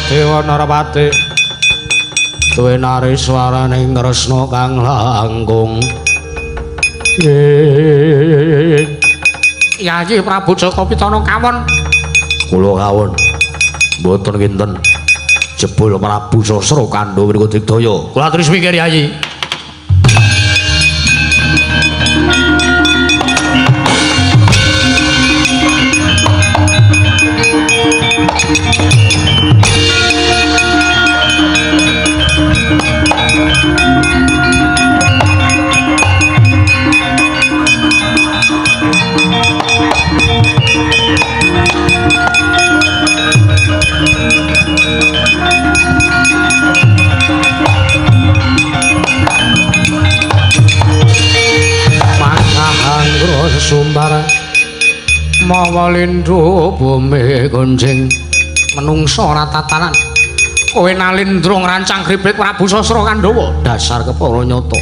[SPEAKER 1] Dewa Narapati
[SPEAKER 2] duwe nari swaraning Kresna kang langkung.
[SPEAKER 1] Yayi Prabu Jaka Pitana kawon.
[SPEAKER 2] Kula kawon. Mboten kinten. Jebul Prabu Sasra Kandha mriku digdaya. Kula aturi semingkir Yayi.
[SPEAKER 1] Sumbar mawa lindho bumi gonjing menungsa ora tatanan. Kowe nalindra ngrancang gribek Prabu Sasra Kandhawa. Dasar kepara nyata.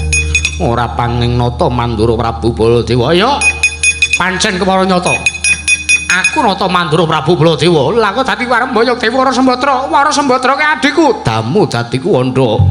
[SPEAKER 1] Ora panging nata Mandura Prabu Baladewa. Ya pancen kepara nyata. Aku nata Mandura Prabu Baladewa. Lah kok dadi warembaya Dewa Sembadra. Wara Sembadra ki adhiku.
[SPEAKER 2] Damu dadi kuwandha.